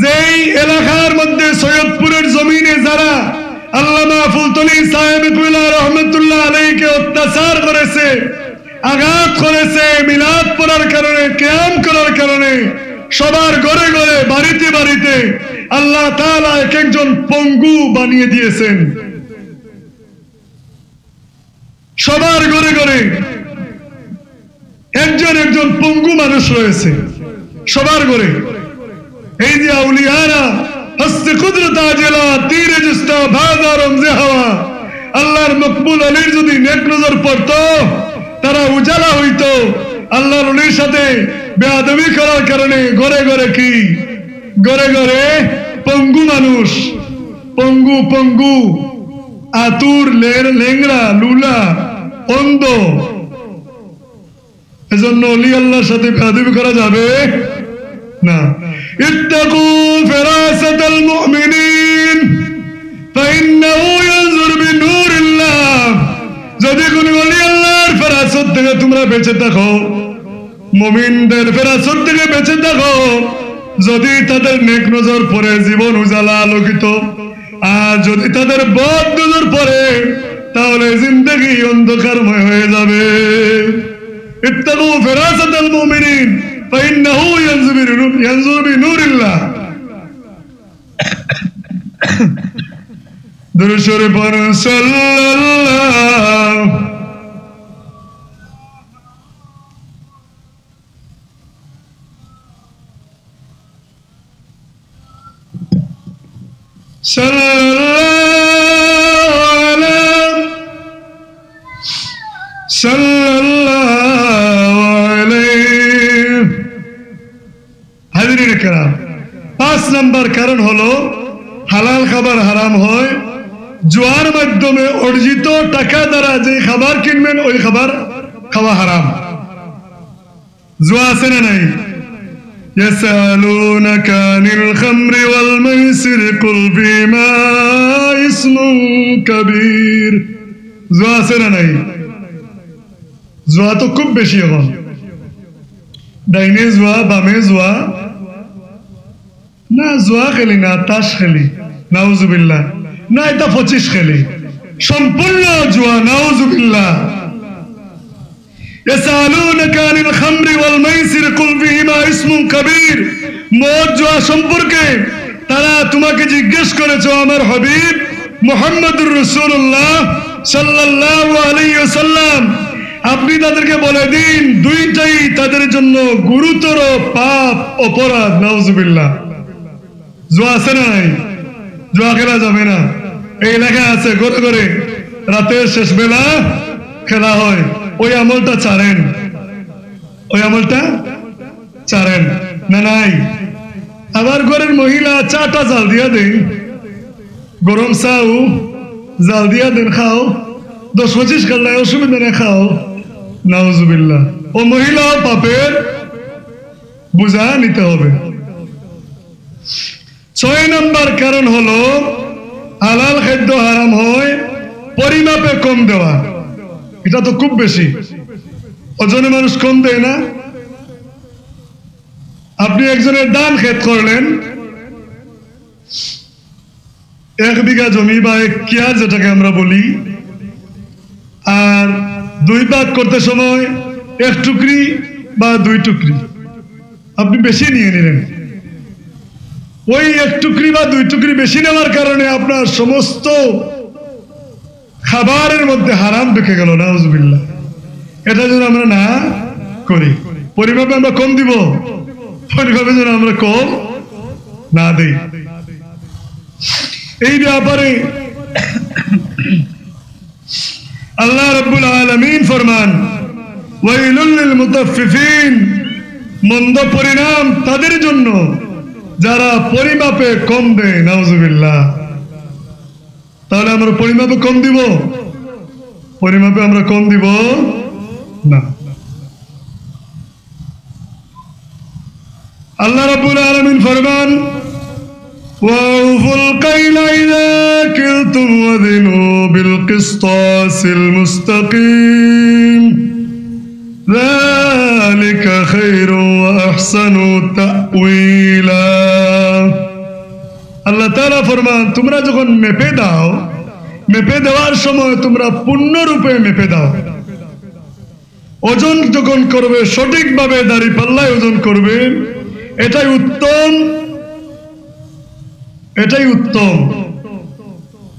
যে এই এলাকার মধ্যে সৈয়দপুরের জমিনে যারা আল্লামা ফুলতলি সাহেব কুবলা রহমতুল্লাহ আলাইহিকে অত্যাচার করেছে, আঘাত করেছে, মিলাদ পড়ার কারণে, কিয়াম করার কারণে, সবার ঘরে ঘরে, বাড়িতে বাড়িতে আল্লাহ তাআলা এক একজন পঙ্গু বানিয়ে দিয়েছেন। সবার ঘরে ঘরে একজন একজন পঙ্গু মানুষ রয়েছে, সবার ঘরে। এই যে আউলিয়ারা হস্তে কুদরত আজলা, তীরে জুস্তা বাজারুম যে হাওয়া, আল্লাহর মকবুল অলির যদি নেক নজর পড়তো, তারা উজালা হইতো। আল্লাহর ওলির সাথে বেয়াদবি করার কারণে ঘরে ঘরে কি? ঘরে ঘরে পঙ্গু মানুষ, পঙ্গু, পঙ্গু, আতুর, লের-, লেংড়া, লুলা, অন্ধ। এজন্য অলি আল্লাহর সাথে বেয়াদবি করা যাবে না। اتقوا فراسة المؤمنين فإنه ينظر بنور الله। যদি কোনো অলি আল্লাহর ফেরাসত থেকে তোমরা বেঁচে থাকো, মুমিনদের ফেরাসত থেকে বেঁচে থাকো, যদি তাদের নেক নজর পড়ে জীবন উজালা আলোকিত, আর যদি তাদের বদ নজর পড়ে তাহলে জিন্দেগি অন্ধকারময় হয়ে যাবে। اتقوا فراسة المؤمنين فإنه ينظر بنور، ينظر بنور الله। দুরূদ শরীফ পড়ুন, সাল্লাল্লাহু। সাল্লাল্লাহু আলা, সাল্লাল্লাহু আলাইহি। হাজিরিন কেরাম, পাঁচ নাম্বার কারণ হলো হালাল খাবার হারাম হয়, জুয়ার মাধ্যমে অর্জিত টাকা দ্বারা যে খাবার কিনবেন ওই খাবার খাওয়া হারাম। জুয়া আছে না নাই? يسألونك عن الخمر والميسر قل فيهما إثم كبير। জুয়া আছে না নাই? জুয়া তো খুব বেশি এখন। ডাইনে জুয়া, বামে জুয়া। না, জুয়া খেলি না, তাস খেলি, নাউজুবিল্লাহ। না, এটা পঁচিশ খেলি, সম্পূর্ণ জুয়া, নাউজুবিল্লাহ। يسألونك عن الخمر والميسر قل فيهما إثم كبير। মদ জুয়া সম্পর্কে তারা তোমাকে জিজ্ঞেস করেছে, আমার হাবিব মুহাম্মদুর রাসূলুল্লাহ সাল্লাল্লাহু আলাইহি ওয়াসাল্লাম, আপনি তাদেরকে বলে দিন, দুইটাই তাদের জন্য গুরুতর পাপ, অপরাধ, নাউজুবিল্লাহ। জুয়া আছে না নাই? জুয়া খেলা যাবে না। এই এলাকায় আছে, ঘরে ঘরে রাতের শেষ বেলা খেলা হয়। ওই আমলটা ছাড়েন, ওই আমলটা ছাড়েন না, নাই। আবার ঘরের মহিলা চাটা জাল দিয়া দেন, গরম চাও জাল দিয়া দেন, খাও, দশ পঁচিশ কাল্লায় অসুবিধা নেই, খাও। নাউজুবিল্লাহ। ও মহিলাও পাপের বোঝা নিতে হবে। ছয় নাম্বার কারণ হলো হালাল খাদ্য হারাম হয় পরিমাপে কম দেওয়া। এটা তো খুব বেশি, ওজনে মানুষ কম দেয় না। আপনি একজনের ধান ক্ষেত করলেন, এক বিঘা জমি বা এক কিয়ার যেটাকে আমরা বলি, আর দুই ভাগ করতে সময় এক টুকরি বা দুই টুকরি আপনি বেশি নিয়ে নিলেন। ওই এক টুকরি বা দুই টুকরি বেশি নেওয়ার কারণে আপনার সমস্ত খাবারের মধ্যে হারাম ঢুকে গেল, নাউজুবিল্লাহ। এটা যেন আমরা না করি, পরিমাপে আমরা কম দিব, পরিমাপে যেন আমরা কম না দেই। এই ব্যাপারে আল্লাহ রাব্বুল আলামিন ফরমান, "ওয়াইলুল লিল মুতাফফিফিন", মন্দ পরিণাম তাদের জন্য যারা পরিমাপে কম দেয়। নাউজুবিল্লাহ। তাহলে আমরা পরিমাপে কম দিব? পরিমাপে আমরা কম দিব না। আল্লাহ রাব্বুল আলামিন ফরমান, "ওয়াউফুল কাইলা ইযা কিলতুম ওয়াজিনু বিল কিসতাসিল মুস্তাকিম, যালিকা খায়রুন ওয়া আহসানু তা'ওয়িলা।" আল্লাহ তাআলা ফরমান, "তোমরা যখন মেপে দাও, মেপে দেওয়ার সময় তোমরা পূর্ণরূপে মেপে দাও।" ওজন যখন করবে, সঠিকভাবে দাঁড়িপাল্লায় ওজন করবে, এটাই উত্তম, এটাই উত্তম,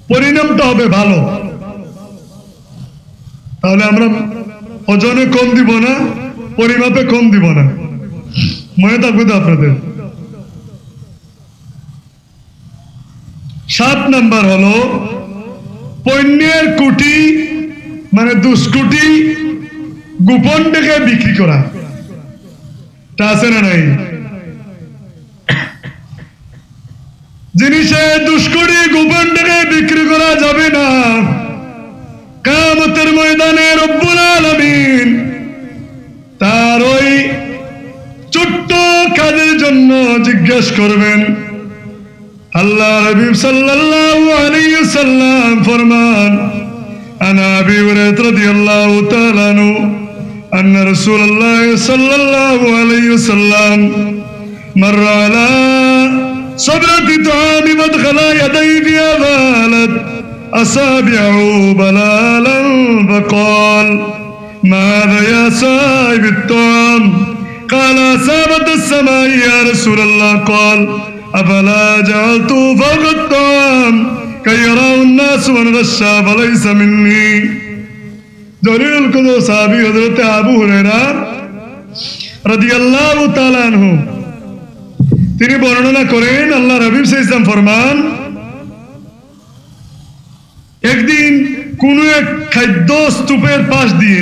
পরিণামটা হবে ভালো। তাহলে আমরা ওজনে কম দিব না, পরিমাপে কম দিব না, মনে থাকবে তো আপনাদের। সাত নাম্বার হলো পণ্যের কুটি, মানে দুষ্কুটি গোপন ডেকে বিক্রি করা। তা আছে না নাই? জিনিসের দুষ্কড়ি গোপন ডেকে বিক্রি করা যাবে না। কিয়ামতের ময়দানে রব্বুল আলামিন তার ওই ছোট্ট কাজের জন্য জিজ্ঞেস করবেন। আল্লাহর হাবিব সাল্লাল্লাহু আলাইহি ওয়াসাল্লাম ফরমান, عن أبي هريرة رضي الله تعالى عنه أن رسول الله صلى الله عليه وسلم مر على صبرة طعام فأدخل يديه فيها فجعلت أصابعه بلالا فقال: ما هذا يا صاحب الطعام؟ قال: أصابت السماء يا رسول الله. قال: أفلا جعلته فوق الطعام كي يراه الناس من غشا فليس مني. জলিলুল কদর সাহাবী হযরতে আবু হুরায়রা রাদিয়াল্লাহু তাআলা আনহু, তিনি বর্ণনা করেন, আল্লাহর হাবিব সাল্লাল্লাহু আলাইহি ওয়াসাল্লাম ফরমান, একদিন কোনো এক খাদ্য স্তূপের পাশ দিয়ে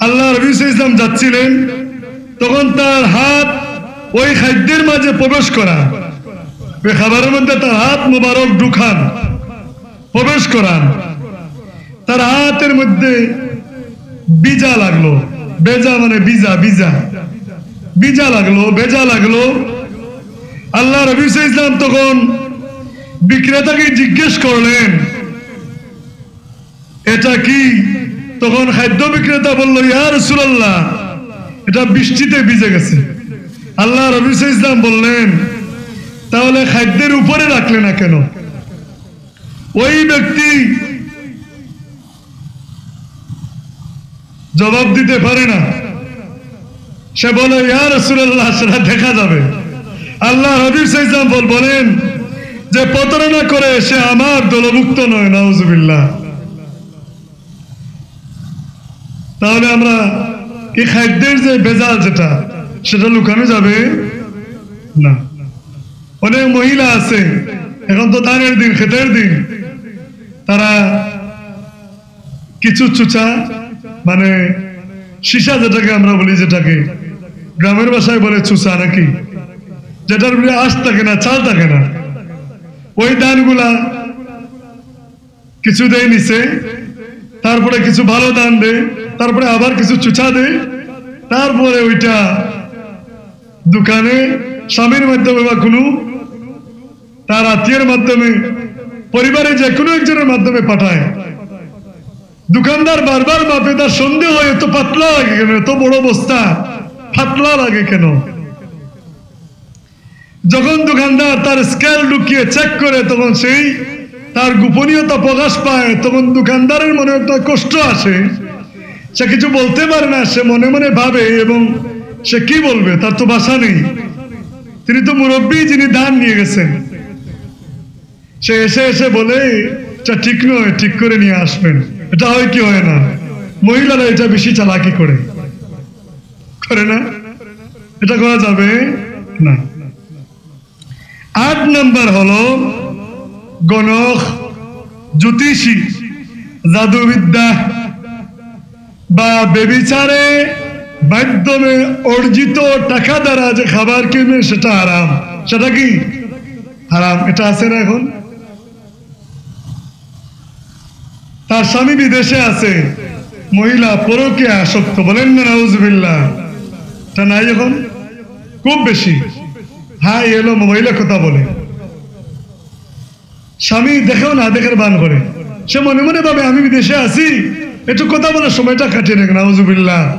আল্লাহর হাবিব সাল্লাল্লাহু আলাইহি ওয়াসাল্লাম যাচ্ছিলেন, তখন তার হাত ওই খাদ্যের মাঝে প্রবেশ করা, ওই খাবারের মধ্যে তার হাত মোবারক ঢুকান, প্রবেশ করান। তার হাতের মধ্যে ভিজা লাগলো। ভেজা মানে ভিজা, ভিজা। ভিজা লাগলো, ভেজা লাগলো। আল্লাহর হাবিব সাল্লাল্লাহু আলাইহি ওয়াসাল্লাম তখন বিক্রেতাকে জিজ্ঞেস করলেন, "এটা কি?" তখন খাদ্য বিক্রেতা বলল, "ইয়া রাসূলুল্লাহ, এটা বৃষ্টিতে ভিজে গেছে।" আল্লাহর হাবিব সাল্লাল্লাহু আলাইহি ওয়াসাল্লাম বললেন, "তাহলে খাদ্যের উপরে রাখলে না কেন?" ওই ব্যক্তি জবাব দিতে পারে না। সে বলে, "ইয়া রাসূলুল্লাহ, সেটা দেখা যাবে।" আল্লাহর হাবিব সাল্লাল্লাহু আলাইহি ওয়াসাল্লাম বল-, বলেন যে, "প্রতারণা করে সে আমার দলভুক্ত নয়।" নাউজুবিল্লাহ। তাহলে আমরা এই খাদ্যের যে ভেজাল, যেটা, সেটা লুকানো যাবে না। অনেক মহিলা আছে, এখন তো ধানের দিন, ক্ষেতের দিন, তারা কিছু চুচা, মানে সীসা যেটাকে আমরা বলি, যেটাকে গ্রামের ভাষায় বলে চুচা নাকি, যেটার উপরে আঁশ থাকে না, চাল থাকে না, ওই ধানগুলা কিছু দেয় নিচে, তারপরে কিছু ভালো ধান দেয়, তারপরে আবার কিছু চুচা দেয়, তারপরে ওইটা দোকানে স্বামীর মাধ্যমে বা কোনো তার আত্মীয়ের মাধ্যমে, পরিবারে যে কোনো একজনের মাধ্যমে পাঠায়। দোকানদার বারবার মাপে, তার সন্দেহ হয়, "এত পাতলা লাগে কেন, এত বড় বস্তা, পাতলা লাগে কেন?" যখন দোকানদার তার স্কেল ঢুকিয়ে চেক করে, তখন সেই তার গোপনীয়তা প্রকাশ পায়, তখন দোকানদারের মনে একটা কষ্ট আসে। সে কিছু বলতে পারে না, সে মনে মনে ভাবে, এবং সে কি বলবে, তার তো ভাষা নেই। তিনি তো মুরব্বী, যিনি ধান নিয়ে গেছেন। সে এসে এসে বলে, "এটা ঠিক নয়, ঠিক করে নিয়ে আসবেন।" এটা হয় কি হয় না? মহিলারা এটা বেশি চালাকি করে, করে না? এটা করা যাবে না। আট নাম্বার হলো গণক, জ্যোতিষী, জাদুবিদ্যা বা ব্যভিচারে মাধ্যমে অর্জিত টাকা দ্বারা যে খাবার কিনে, সেটা হারাম। সেটা কি? হারাম। এটা আছে না এখন? তার স্বামী বিদেশে আছে, মহিলা পরকীয়া আসক্ত, বলেন না নাউজুবিল্লাহ? এটা নাই এখন? খুব বেশি। হ্যাঁ, এলো মোবাইলে কথা বলে, স্বামী দেখেও না দেখের ভান করে। সে মনে মনে ভাবে, "আমি বিদেশে আছি, একটু কথা বলার সময়টা কাটিয়ে নেক।" নাউজুবিল্লাহ।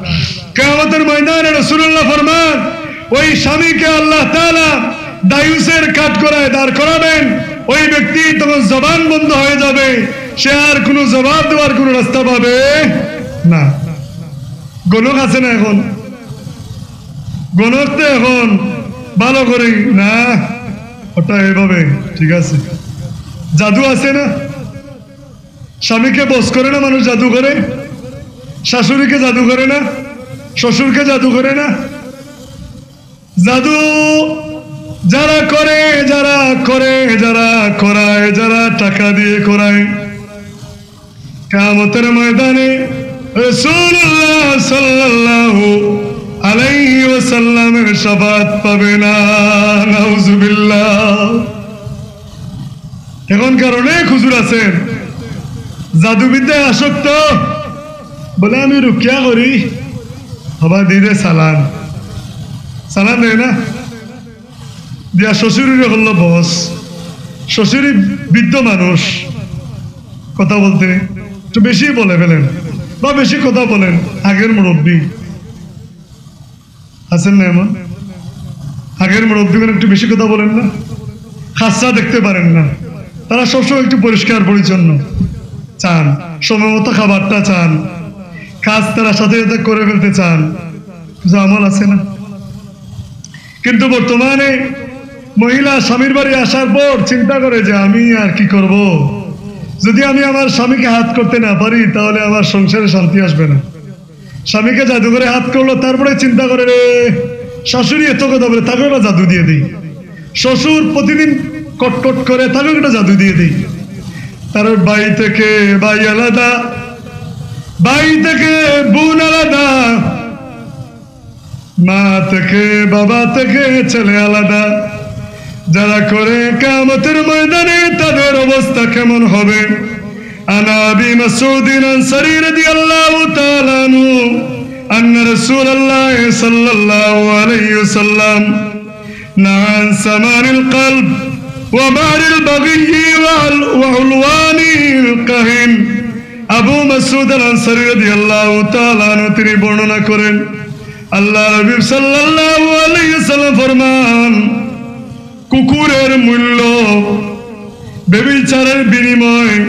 কিয়ামতের ময়দানে রাসূলুল্লাহ ফরমান, ওই স্বামীকে আল্লাহ তাআলা দায়ুসের কাঠগড়ায় দাঁড় করাবেন। ওই ব্যক্তি তখন জবান বন্ধ হয়ে যাবে, সে আর কোনো জবাব দেওয়ার কোনো রাস্তা পাবে না। গণক আছে না এখন? গণক তো এখন ভালো করি না, ওটা এইভাবে ঠিক আছে। জাদু আছে না? স্বামীকে বশ করে না মানুষ জাদু করে? শাশুড়িকে জাদু করে না? শ্বশুরকে জাদু করে না? জাদু যারা করে, যারা করে, যারা করায়, যারা টাকা দিয়ে করায়, কিয়ামতের ময়দানে রাসূলুল্লাহ সাল্লাল্লাহু আলাইহি ওয়াসাল্লামের শাফাআত পাবে না। নাউজুবিল্লাহ। এখনকার অনেক হুজুর আছেন জাদুবিদ্যায় আসক্ত, বলে, "আমি রুকিয়া করি।" হবা দিদে সালাম, সালাম দেয় না, দিয়া শ্বশুররে করলো বস। শ্বশুরই বৃদ্ধ মানুষ, কথা বলতে একটু বেশি বলে ফেলেন বা বেশি কথা বলেন। আগের মুরব্বী আছেন না এমন? আগের মুরব্বীগণ একটু বেশি কথা বলেন না? খাসা দেখতে পারেন না। তারা সবসময় একটু পরিষ্কার পরিচ্ছন্ন চান, সময় মতো খাবারটা চান, কাজ তারা সাথে সাথে করে ফেলতে চান, কিছু আমল আছে না? কিন্তু বর্তমানে মহিলা স্বামীর বাড়ি আসার পর চিন্তা করে যে, "আমি আর কি করব? যদি আমি আমার স্বামীকে হাত করতে না পারি, তাহলে আমার সংসারে শান্তি আসবে না।" স্বামীকে জাদু করে হাত করলো, তারপরে চিন্তা করে, "রে, শাশুড়ি এত কথা বলে, তাকে একটা জাদু দিয়ে দিই।" শ্বশুর প্রতিদিন কটকট করে, তাকে একটা জাদু দিয়ে দিই। তার ভাই থেকে ভাই আলাদা, ভাই থেকে বোন আলাদা, মা থেকে বাবা থেকে ছেলে আলাদা। যারা করে, কিয়ামতের ময়দানে তাদের অবস্থা কেমন হবে? عن أبي مسعود الأنصاري رضي الله تعالى عنه أن رسول الله صلى الله عليه وسلم نهى عن سمان الكلب ومهر البغي وعل-، وعلوان الكاهن. আবু মাসউদ আল আনসারী রাদিয়াল্লাহু তাআলা আনহু তিনি বর্ণনা করেন, আল্লাহর হাবিব সাল্লাল্লাহু আলাইহি ওয়াসাল্লাম ফরমান, কুকুরের মূল্য, ব্যভিচারের বিনিময়,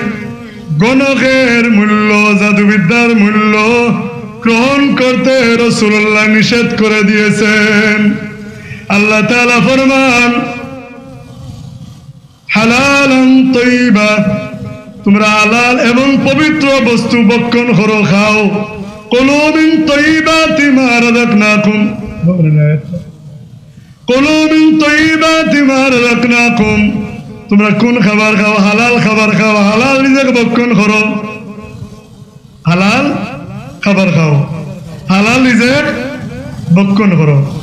গণকের মূল্য, জাদুবিদ্যার মূল্য গ্রহণ করতে রাসূলুল্লাহ নিষেধ করে দিয়েছেন। আল্লাহ তাআলা ফরমান, হালালান তাইয়্যিবা, তোমরা হালাল এবং পবিত্র বস্তু ভক্ষণ করো, খাও। কুলু মিন তাইয়্যিবাতি মা রাযাকনাকুম। কুলু মিন তাইয়্যিবাতি মা রাযাকনাকুম। তোমরা কোন খাবার খাও? হালাল খাবার খাও, হালাল রিজিক ভক্ষণ করো। হালাল খাবার খাও, হালাল রিজিক ভক্ষণ করো।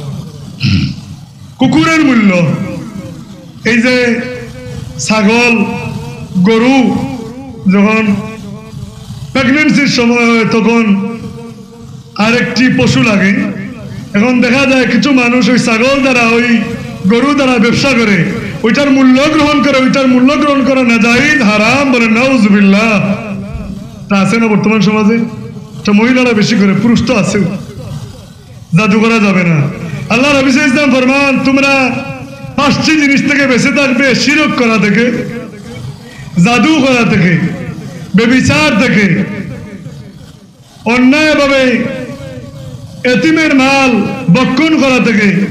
কুকুরের মূল্য, এই যে ছাগল, গরু যখন প্রেগন্যান্সির সময় হয়, তখন আরেকটি পশু লাগে। এখন দেখা যায় কিছু মানুষ ওই ছাগল দ্বারা, ওই গরু দ্বারা ব্যবসা করে, ওইটার মূল্য গ্রহণ করে, ওইটার মূল্য গ্রহণ করা নাজায়েজ, হারাম, বলে নাউজুবিল্লাহ। তা আছে না বর্তমান সমাজে? এটা মহিলারা বেশি করে, পুরুষ তো আছে। জাদু করা যাবে না। আল্লাহর নবী সাল্লাল্লাহু আলাইহি ওয়াসাল্লাম ফরমান, তোমরা পাঁচটি জিনিস থেকে বেঁচে থাকবে, শিরক করা থেকে, জাদু করা থেকে, ব্যভিচার থেকে, অন্যায়ভাবে এতিমের মাল ভক্ষণ করা থেকে,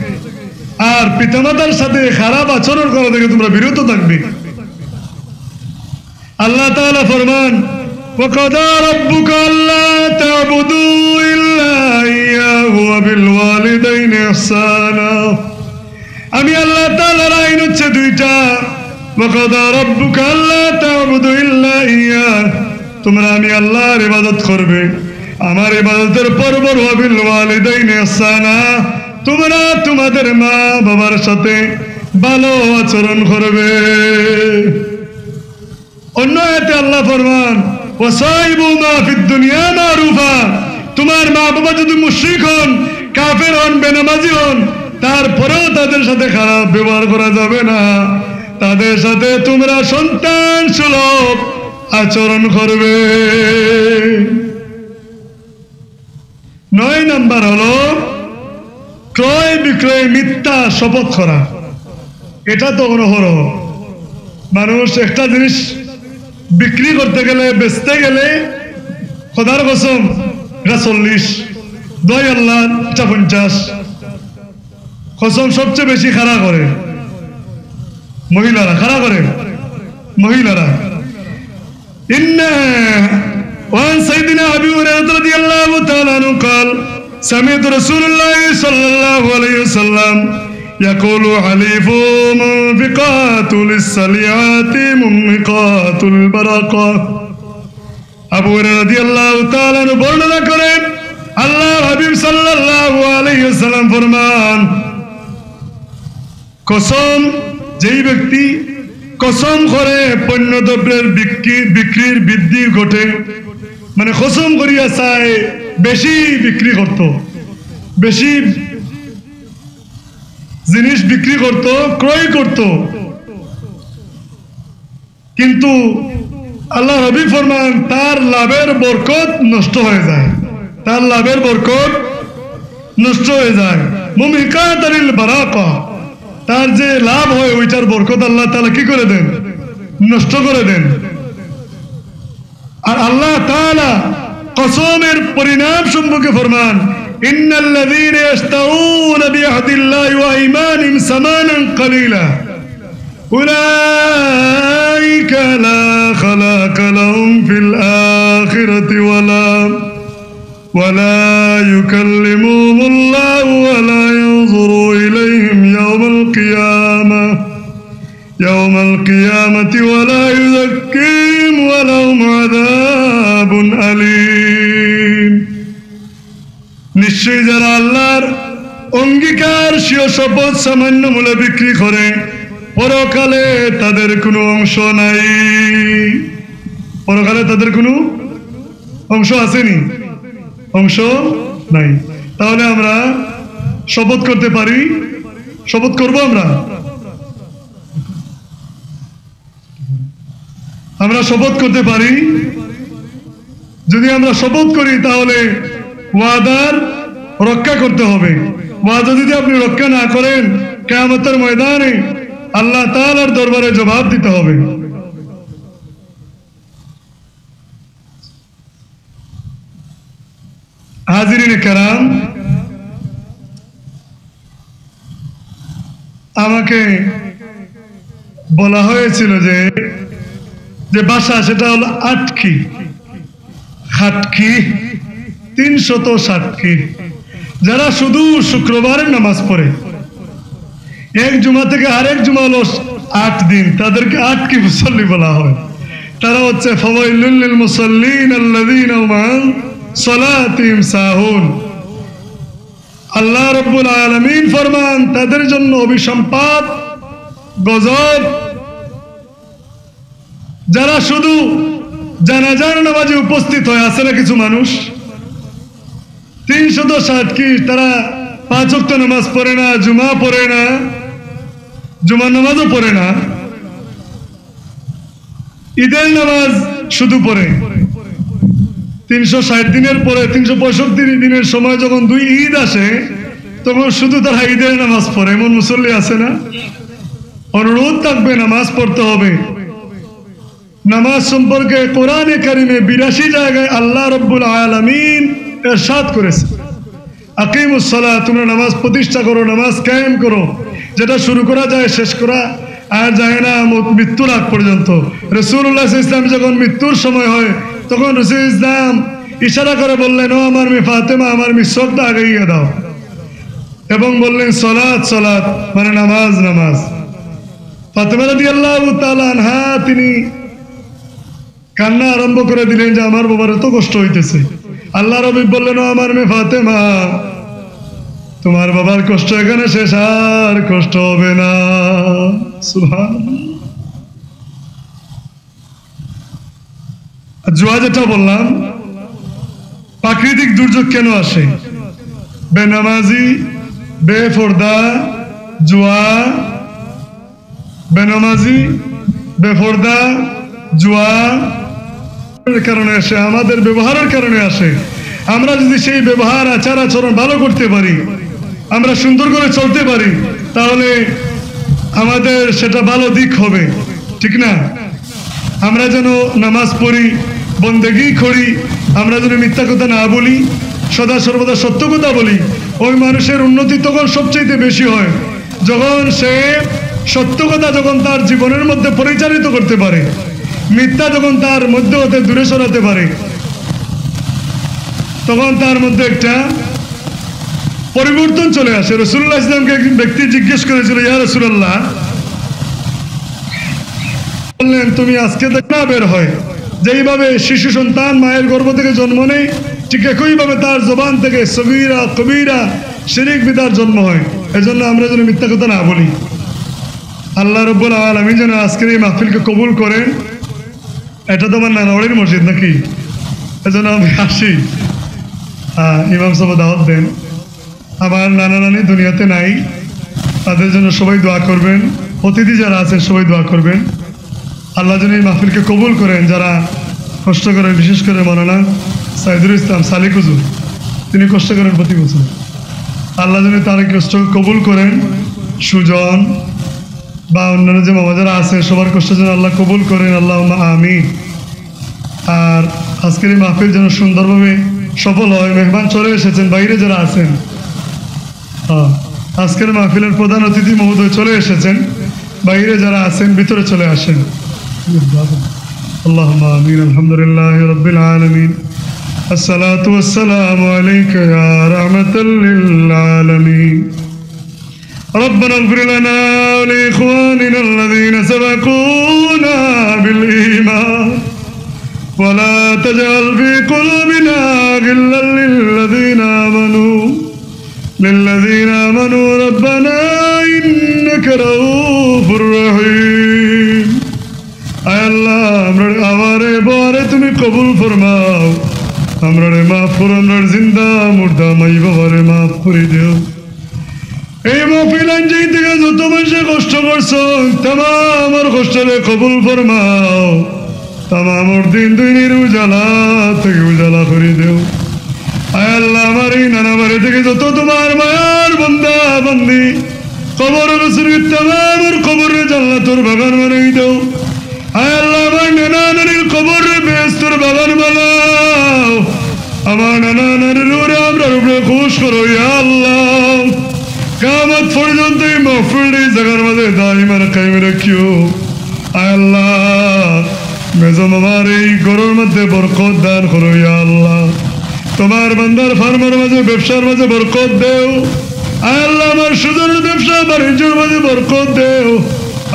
আর পিতামাতার সাথে খারাপ আচরণ করা থেকে তোমরা বিরত থাকবে। আল্লাহ তাআলা ফরমান, وقضى ربك ألا تعبدوا إلا إياه وبالوالدين إحسانا। আমি আল্লাহ তাআলার আইন হচ্ছে দুইটা, وقضى ربك ألا تعبدوا إلا إياه। তোমরা আমি আল্লাহর ইবাদত করবে, আমার ইবাদতের পর وبالوالدين إحسانا, তোমরা তোমাদের মা বাবার সাথে ভালো আচরণ করবে। অন্য আয়াতে আল্লাহ ফরমান, وصاحبهما في الدنيا معروفا। তোমার মা বাবা যদি মুশরিক হন, কাফের হন, বেনামাজি হন, তারপরেও তাদের সাথে খারাপ ব্যবহার করা যাবে না। তাদের সাথে তোমরা সন্তান সুলভ আচরণ করবে। নয় নাম্বার হলো ক্রয় বিক্রয় মিথ্যা শপথ করা। এটা তো অনহরহ। মানুষ একটা জিনিস বিক্রি করতে গেলে, বেচতে গেলে, খোদার কসম, এটা চল্লিশ, দোহাই আল্লাহ, এটা পঞ্চাশ। কসম সবচেয়ে বেশি কারা করে? মহিলারা। কারা করে? মহিলারা। إن، وعن سيدنا أبي هريرة رضي الله تعالى عنه قال، سمعت رسول الله صلى الله عليه وسلم يقول، الحلف موبقات للصالحات موبقات للبركة। আবু হুরায়রা রাদিয়াল্লাহু তাআলা আনহু বর্ণনা করেন, আল্লাহর হাবিব সাল্লাল্লাহু আলাইহি ওয়াসাল্লাম ফরমান, কসম, যেই ব্যক্তি কসম করে পণ্যদ্রব্যের বিক্রি, বিক্রির বৃদ্ধি ঘটে, মানে কসম করিয়া চায় বেশি বিক্রি করত, বেশি জিনিস বিক্রি করত, ক্রয় করত, কিন্তু আল্লাহর হাবিব ফরমান, তার লাভের বরকত নষ্ট হয়ে যায়, তার লাভের বরকত নষ্ট হয়ে যায়। মুমিকাতানিল বারাকা, তার যে লাভ হয় ওইটার বরকত আল্লাহ তাআলা কি করে দেন? নষ্ট করে দেন। আর আল্লাহ তাআলা কসমের পরিণাম সম্পর্কে ফরমান, ইন্নাল্লাযীনা ইয়াশতারুনা বিআহদিল্লাহি ওয়া আইমানিহিম সামানান কালীলা উলাইকা লা খালাকা লাহুম ফিল আখিরাতি ওয়ালা, ওয়ালা ইউকাল্লিমুহুমুল্লাহু ওয়ালা ইয়ানজুরু ইলাইহিম ইয়াউমাল কিয়ামাহ, ইয়াউমাল কিয়ামাতি ওয়ালা ইউযাক্কিহিম ওয়া লাহুম আযাবুন আলীম। নিশ্চয়ই যারা আল্লাহর অঙ্গীকার স্বীয় শপথ সামান্য মূল্যে বিক্রি করে, পরকালে তাদের কোনো অংশ নাই। পরকালে তাদের কোনো অংশ আছেনি? অংশ নাই। তাহলে আমরা শপথ করতে পারি, শপথ করব আমরা। আমরা শপথ করতে পারি। যদি আমরা শপথ করি, তাহলে ওয়াদার রক্ষা করতে হবে। ওয়াদা যদি আপনি রক্ষা না করেন, কিয়ামতের ময়দানে আল্লাহ তাআলার দরবারে জবাব দিতে হবে। হাজিরিন কেরাম, আমাকে বলা হয়েছিল যে, যে ভাষা, সেটা হলো আটকি, খাটকি, তিনশত ষাটকি, যারা শুধু শুক্রবারের নামাজ পড়ে, এক জুমা থেকে আরেক জুমা হলো আট দিন, তাদেরকে আটকি মুসল্লি বলা হয়। তারা হচ্ছে ফাওয়াইলুল লিল মুসাল্লিন আল্লাযীনা হুম আন সালাতিহিম সাহুন। আল্লাহ রাব্বুল আলামিন ফরমান, তাদের জন্য অভিসম্পাদ, গজব, যারা শুধু জানাজার নামাজে উপস্থিত হয়। আছে না কিছু মানুষ, তিনশত ষাটকি, তারা পাঁচ ওয়াক্ত নামাজ পড়ে না, জুমা পড়ে না, জুমার নামাজও পড়ে না, ঈদের নামাজ শুধু পড়ে। তিনশো ষাট দিনের পরে, তিনশো পঁয়ষট্টি দিনের সময় যখন দুই ঈদ আসে, তখন শুধু তারা ঈদের নামাজ পড়ে। এমন মুসল্লি আছে না? অনুরোধ থাকবে, নামাজ পড়তে হবে। নামাজ সম্পর্কে কোরআনে কারিমে বিরাশি জায়গায় আল্লাহ রাব্বুল আলামিন ইরশাদ করেছে, আকিমুস সালাহ, তোমরা নামাজ প্রতিষ্ঠা করো, নামাজ কায়েম করো। যেটা শুরু করা যায়, শেষ করা আর যায় না, মু-, মৃত্যুর আগ পর্যন্ত। রাসূলুল্লাহ সাল্লাল্লাহু আলাইহি ওয়াসাল্লাম যখন মৃত্যুর সময় হয়, তখন রাসূল ইসলাম ইশারা করে বললেন, "ও আমার মেয়ে ফাতেমা, আমার মিসওয়াকটা আগাইয়া দাও।" এবং বললেন, "সলাত, সলাত", মানে নামাজ, নামাজ। ফাতেমা রাদিয়াল্লাহু তাআলা আনহা, তিনি কান্না আরম্ভ করে দিলেন যে, "আমার বাবার এত কষ্ট হইতেছে।" আল্লাহর হাবিব বললেন, "ও আমার মেয়ে ফাতেমা, তোমার বাবার কষ্ট এখানে শেষ, আর কষ্ট হবে না।" সুবহানাল্লাহ। আর জুয়া যেটা বললাম, প্রাকৃতিক দুর্যোগ কেন আসে? বেনামাজি, বেপর্দা, জুয়া, বেনামাজি, বেপর্দা, জুয়া কারণে আসে, আমাদের ব্যবহারের কারণে আসে। আমরা যদি সেই ব্যবহার, আচার আচরণ ভালো করতে পারি, আমরা সুন্দর করে চলতে পারি, তাহলে আমাদের সেটা ভালো দিক হবে, ঠিক না? আমরা যেন নামাজ পড়ি, বন্দেগী করি, আমরা যেন মিথ্যা কথা না বলি, সদা সর্বদা সত্য কথা বলি। ওই মানুষের উন্নতি তখন সবচেয়ে বেশি হয়, যখন সে সত্য কথা যখন তার জীবনের মধ্যে পরিচালিত করতে পারে, মিথ্যা যখন তার মধ্য হতে দূরে সরাতে পারে, তখন তার মধ্যে একটা পরিবর্তন চলে আসে। রাসূলুল্লাহ ইসলামকে একজন ব্যক্তি জিজ্ঞেস করেছিল, "ইয়া রাসূলুল্লাহ," বললেন, "তুমি আজকে দেখ না বের হয়, যেইভাবে শিশু সন্তান মায়ের গর্ভ থেকে জন্ম নেয়, ঠিক একইভাবে তার জবান থেকে সগীরা কবিরা শিরিক বিদার জন্ম হয়। এজন্য আমরা যেন মিথ্যা কথা না বলি। আল্লাহ রব্বুল আলামিন যেন আজকের এই মাহফিলকে কবুল করেন। এটা তো আমার নানা বাড়ির মসজিদ নাকি, এজন্য আমি আসি। আহ, ইমাম সাহেব দাওয়াত দেন। আমার নানা নানি দুনিয়াতে নাই, তাদের জন্য সবাই দোয়া করবেন। অতিথি যারা আছেন সবাই দোয়া করবেন। আল্লাহ যেন এই মাহফিলকে কবুল করেন। যারা কষ্ট করেন, বিশেষ করে মৌলানা সাইদুল ইসলাম সালিক হুজুর, তিনি কষ্ট করেন প্রতি বছর। আল্লাহ যেন তার এই কষ্ট কবুল করেন। সুজন বা অন্যান্য যে মামা যারা আছেন, সবার কষ্ট যেন আল্লাহ কবুল করেন, আল্লাহুম্মা আমিন। আর আজকের এই মাহফিল যেন সুন্দরভাবে সফল হয়। মেহমান চলে এসেছেন, বাইরে যারা আছেন। হ্যাঁ, আজকের মাহফিলের প্রধান অতিথি মহোদয় চলে এসেছেন, বাইরে যারা আছেন ভিতরে চলে আসেন। اللهم آمين. الحمد لله رب العالمين. الصلاة والسلام عليك يا رحمة للعالمين. ربنا اغفر لنا ولإخواننا الذين سبقونا بالإيمان ولا تجعل في قلوبنا غلا للذين آمنوا للذين آمنوا ربنا إنك رؤوف رحيم. আয় আল্লাহ, আমরারে, আমারে, বউরে তুমি কবুল ফরমাও। আমরারে মাফ করো, আমরার জিন্দা মুর্দা মাই বাবারে মাফ করি দেও। এই মাহফিল আঞ্জাই থেকে যত মানুষে কষ্ট করছইন, তামামর কষ্টরে কবুল ফরমাও। তামামর দিন দুনিয়ার উজালা থেকে উজালা করি দেও। আয় আল্লাহ, আমার এই নানা বাড়ি থেকে যত তোমার মায়ার বান্দা বান্দি কবর গেছইন, তামামর কবররে জান্নাতর বাগান বানাই দেও। আয় আল্লাহ, আমার নানা নানির কবররে বেহেস্তর বাগান বানাও। আমার নানা নানির উপরে আমরার উপরে খুশ করো, ইয়া আল্লাহ। কিয়ামত পর্যন্ত এই মাহফিলটা এই জাগার মাঝে দাইম আর কায়েম রাখিও। আয় আল্লাহ, মেজো মামার এই ঘরর মধ্যে বরকত দান করো, ইয়া আল্লাহ। তোমার বান্দার ফার্মর মাঝে, ব্যবসার মাঝে বরকত দেও। আয় আল্লাহ, আমার সুজনর ব্যবসা বাণিজ্যর মাঝে বরকত দেও।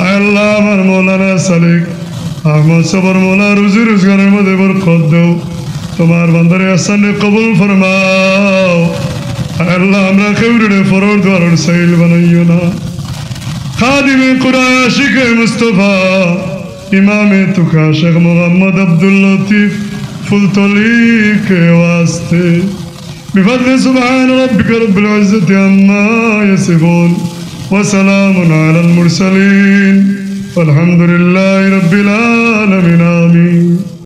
আয় আল্লাহ, আমার মৌলানা সালিক আহমদ সাবর মৌলা রুজি রোজগারর মাঝে বরকত দেও। তোমার বান্দারে আহসানে কবুল ফরমাও। আয় আল্লাহ, আমরা কেউরে পরর দুয়ারর সাইল বানাইও না। খাদিমে কুরআন আশিকে মুস্তফা, ইমামে তুকা শেখ মোহাম্মদ আব্দুল লতিফ ফুলতলিকে ওয়াস্তে। بفضل سبحان ربك رب العزة عما يصفون وسلام على المرسلين والحمد لله رب العالمين. آمين.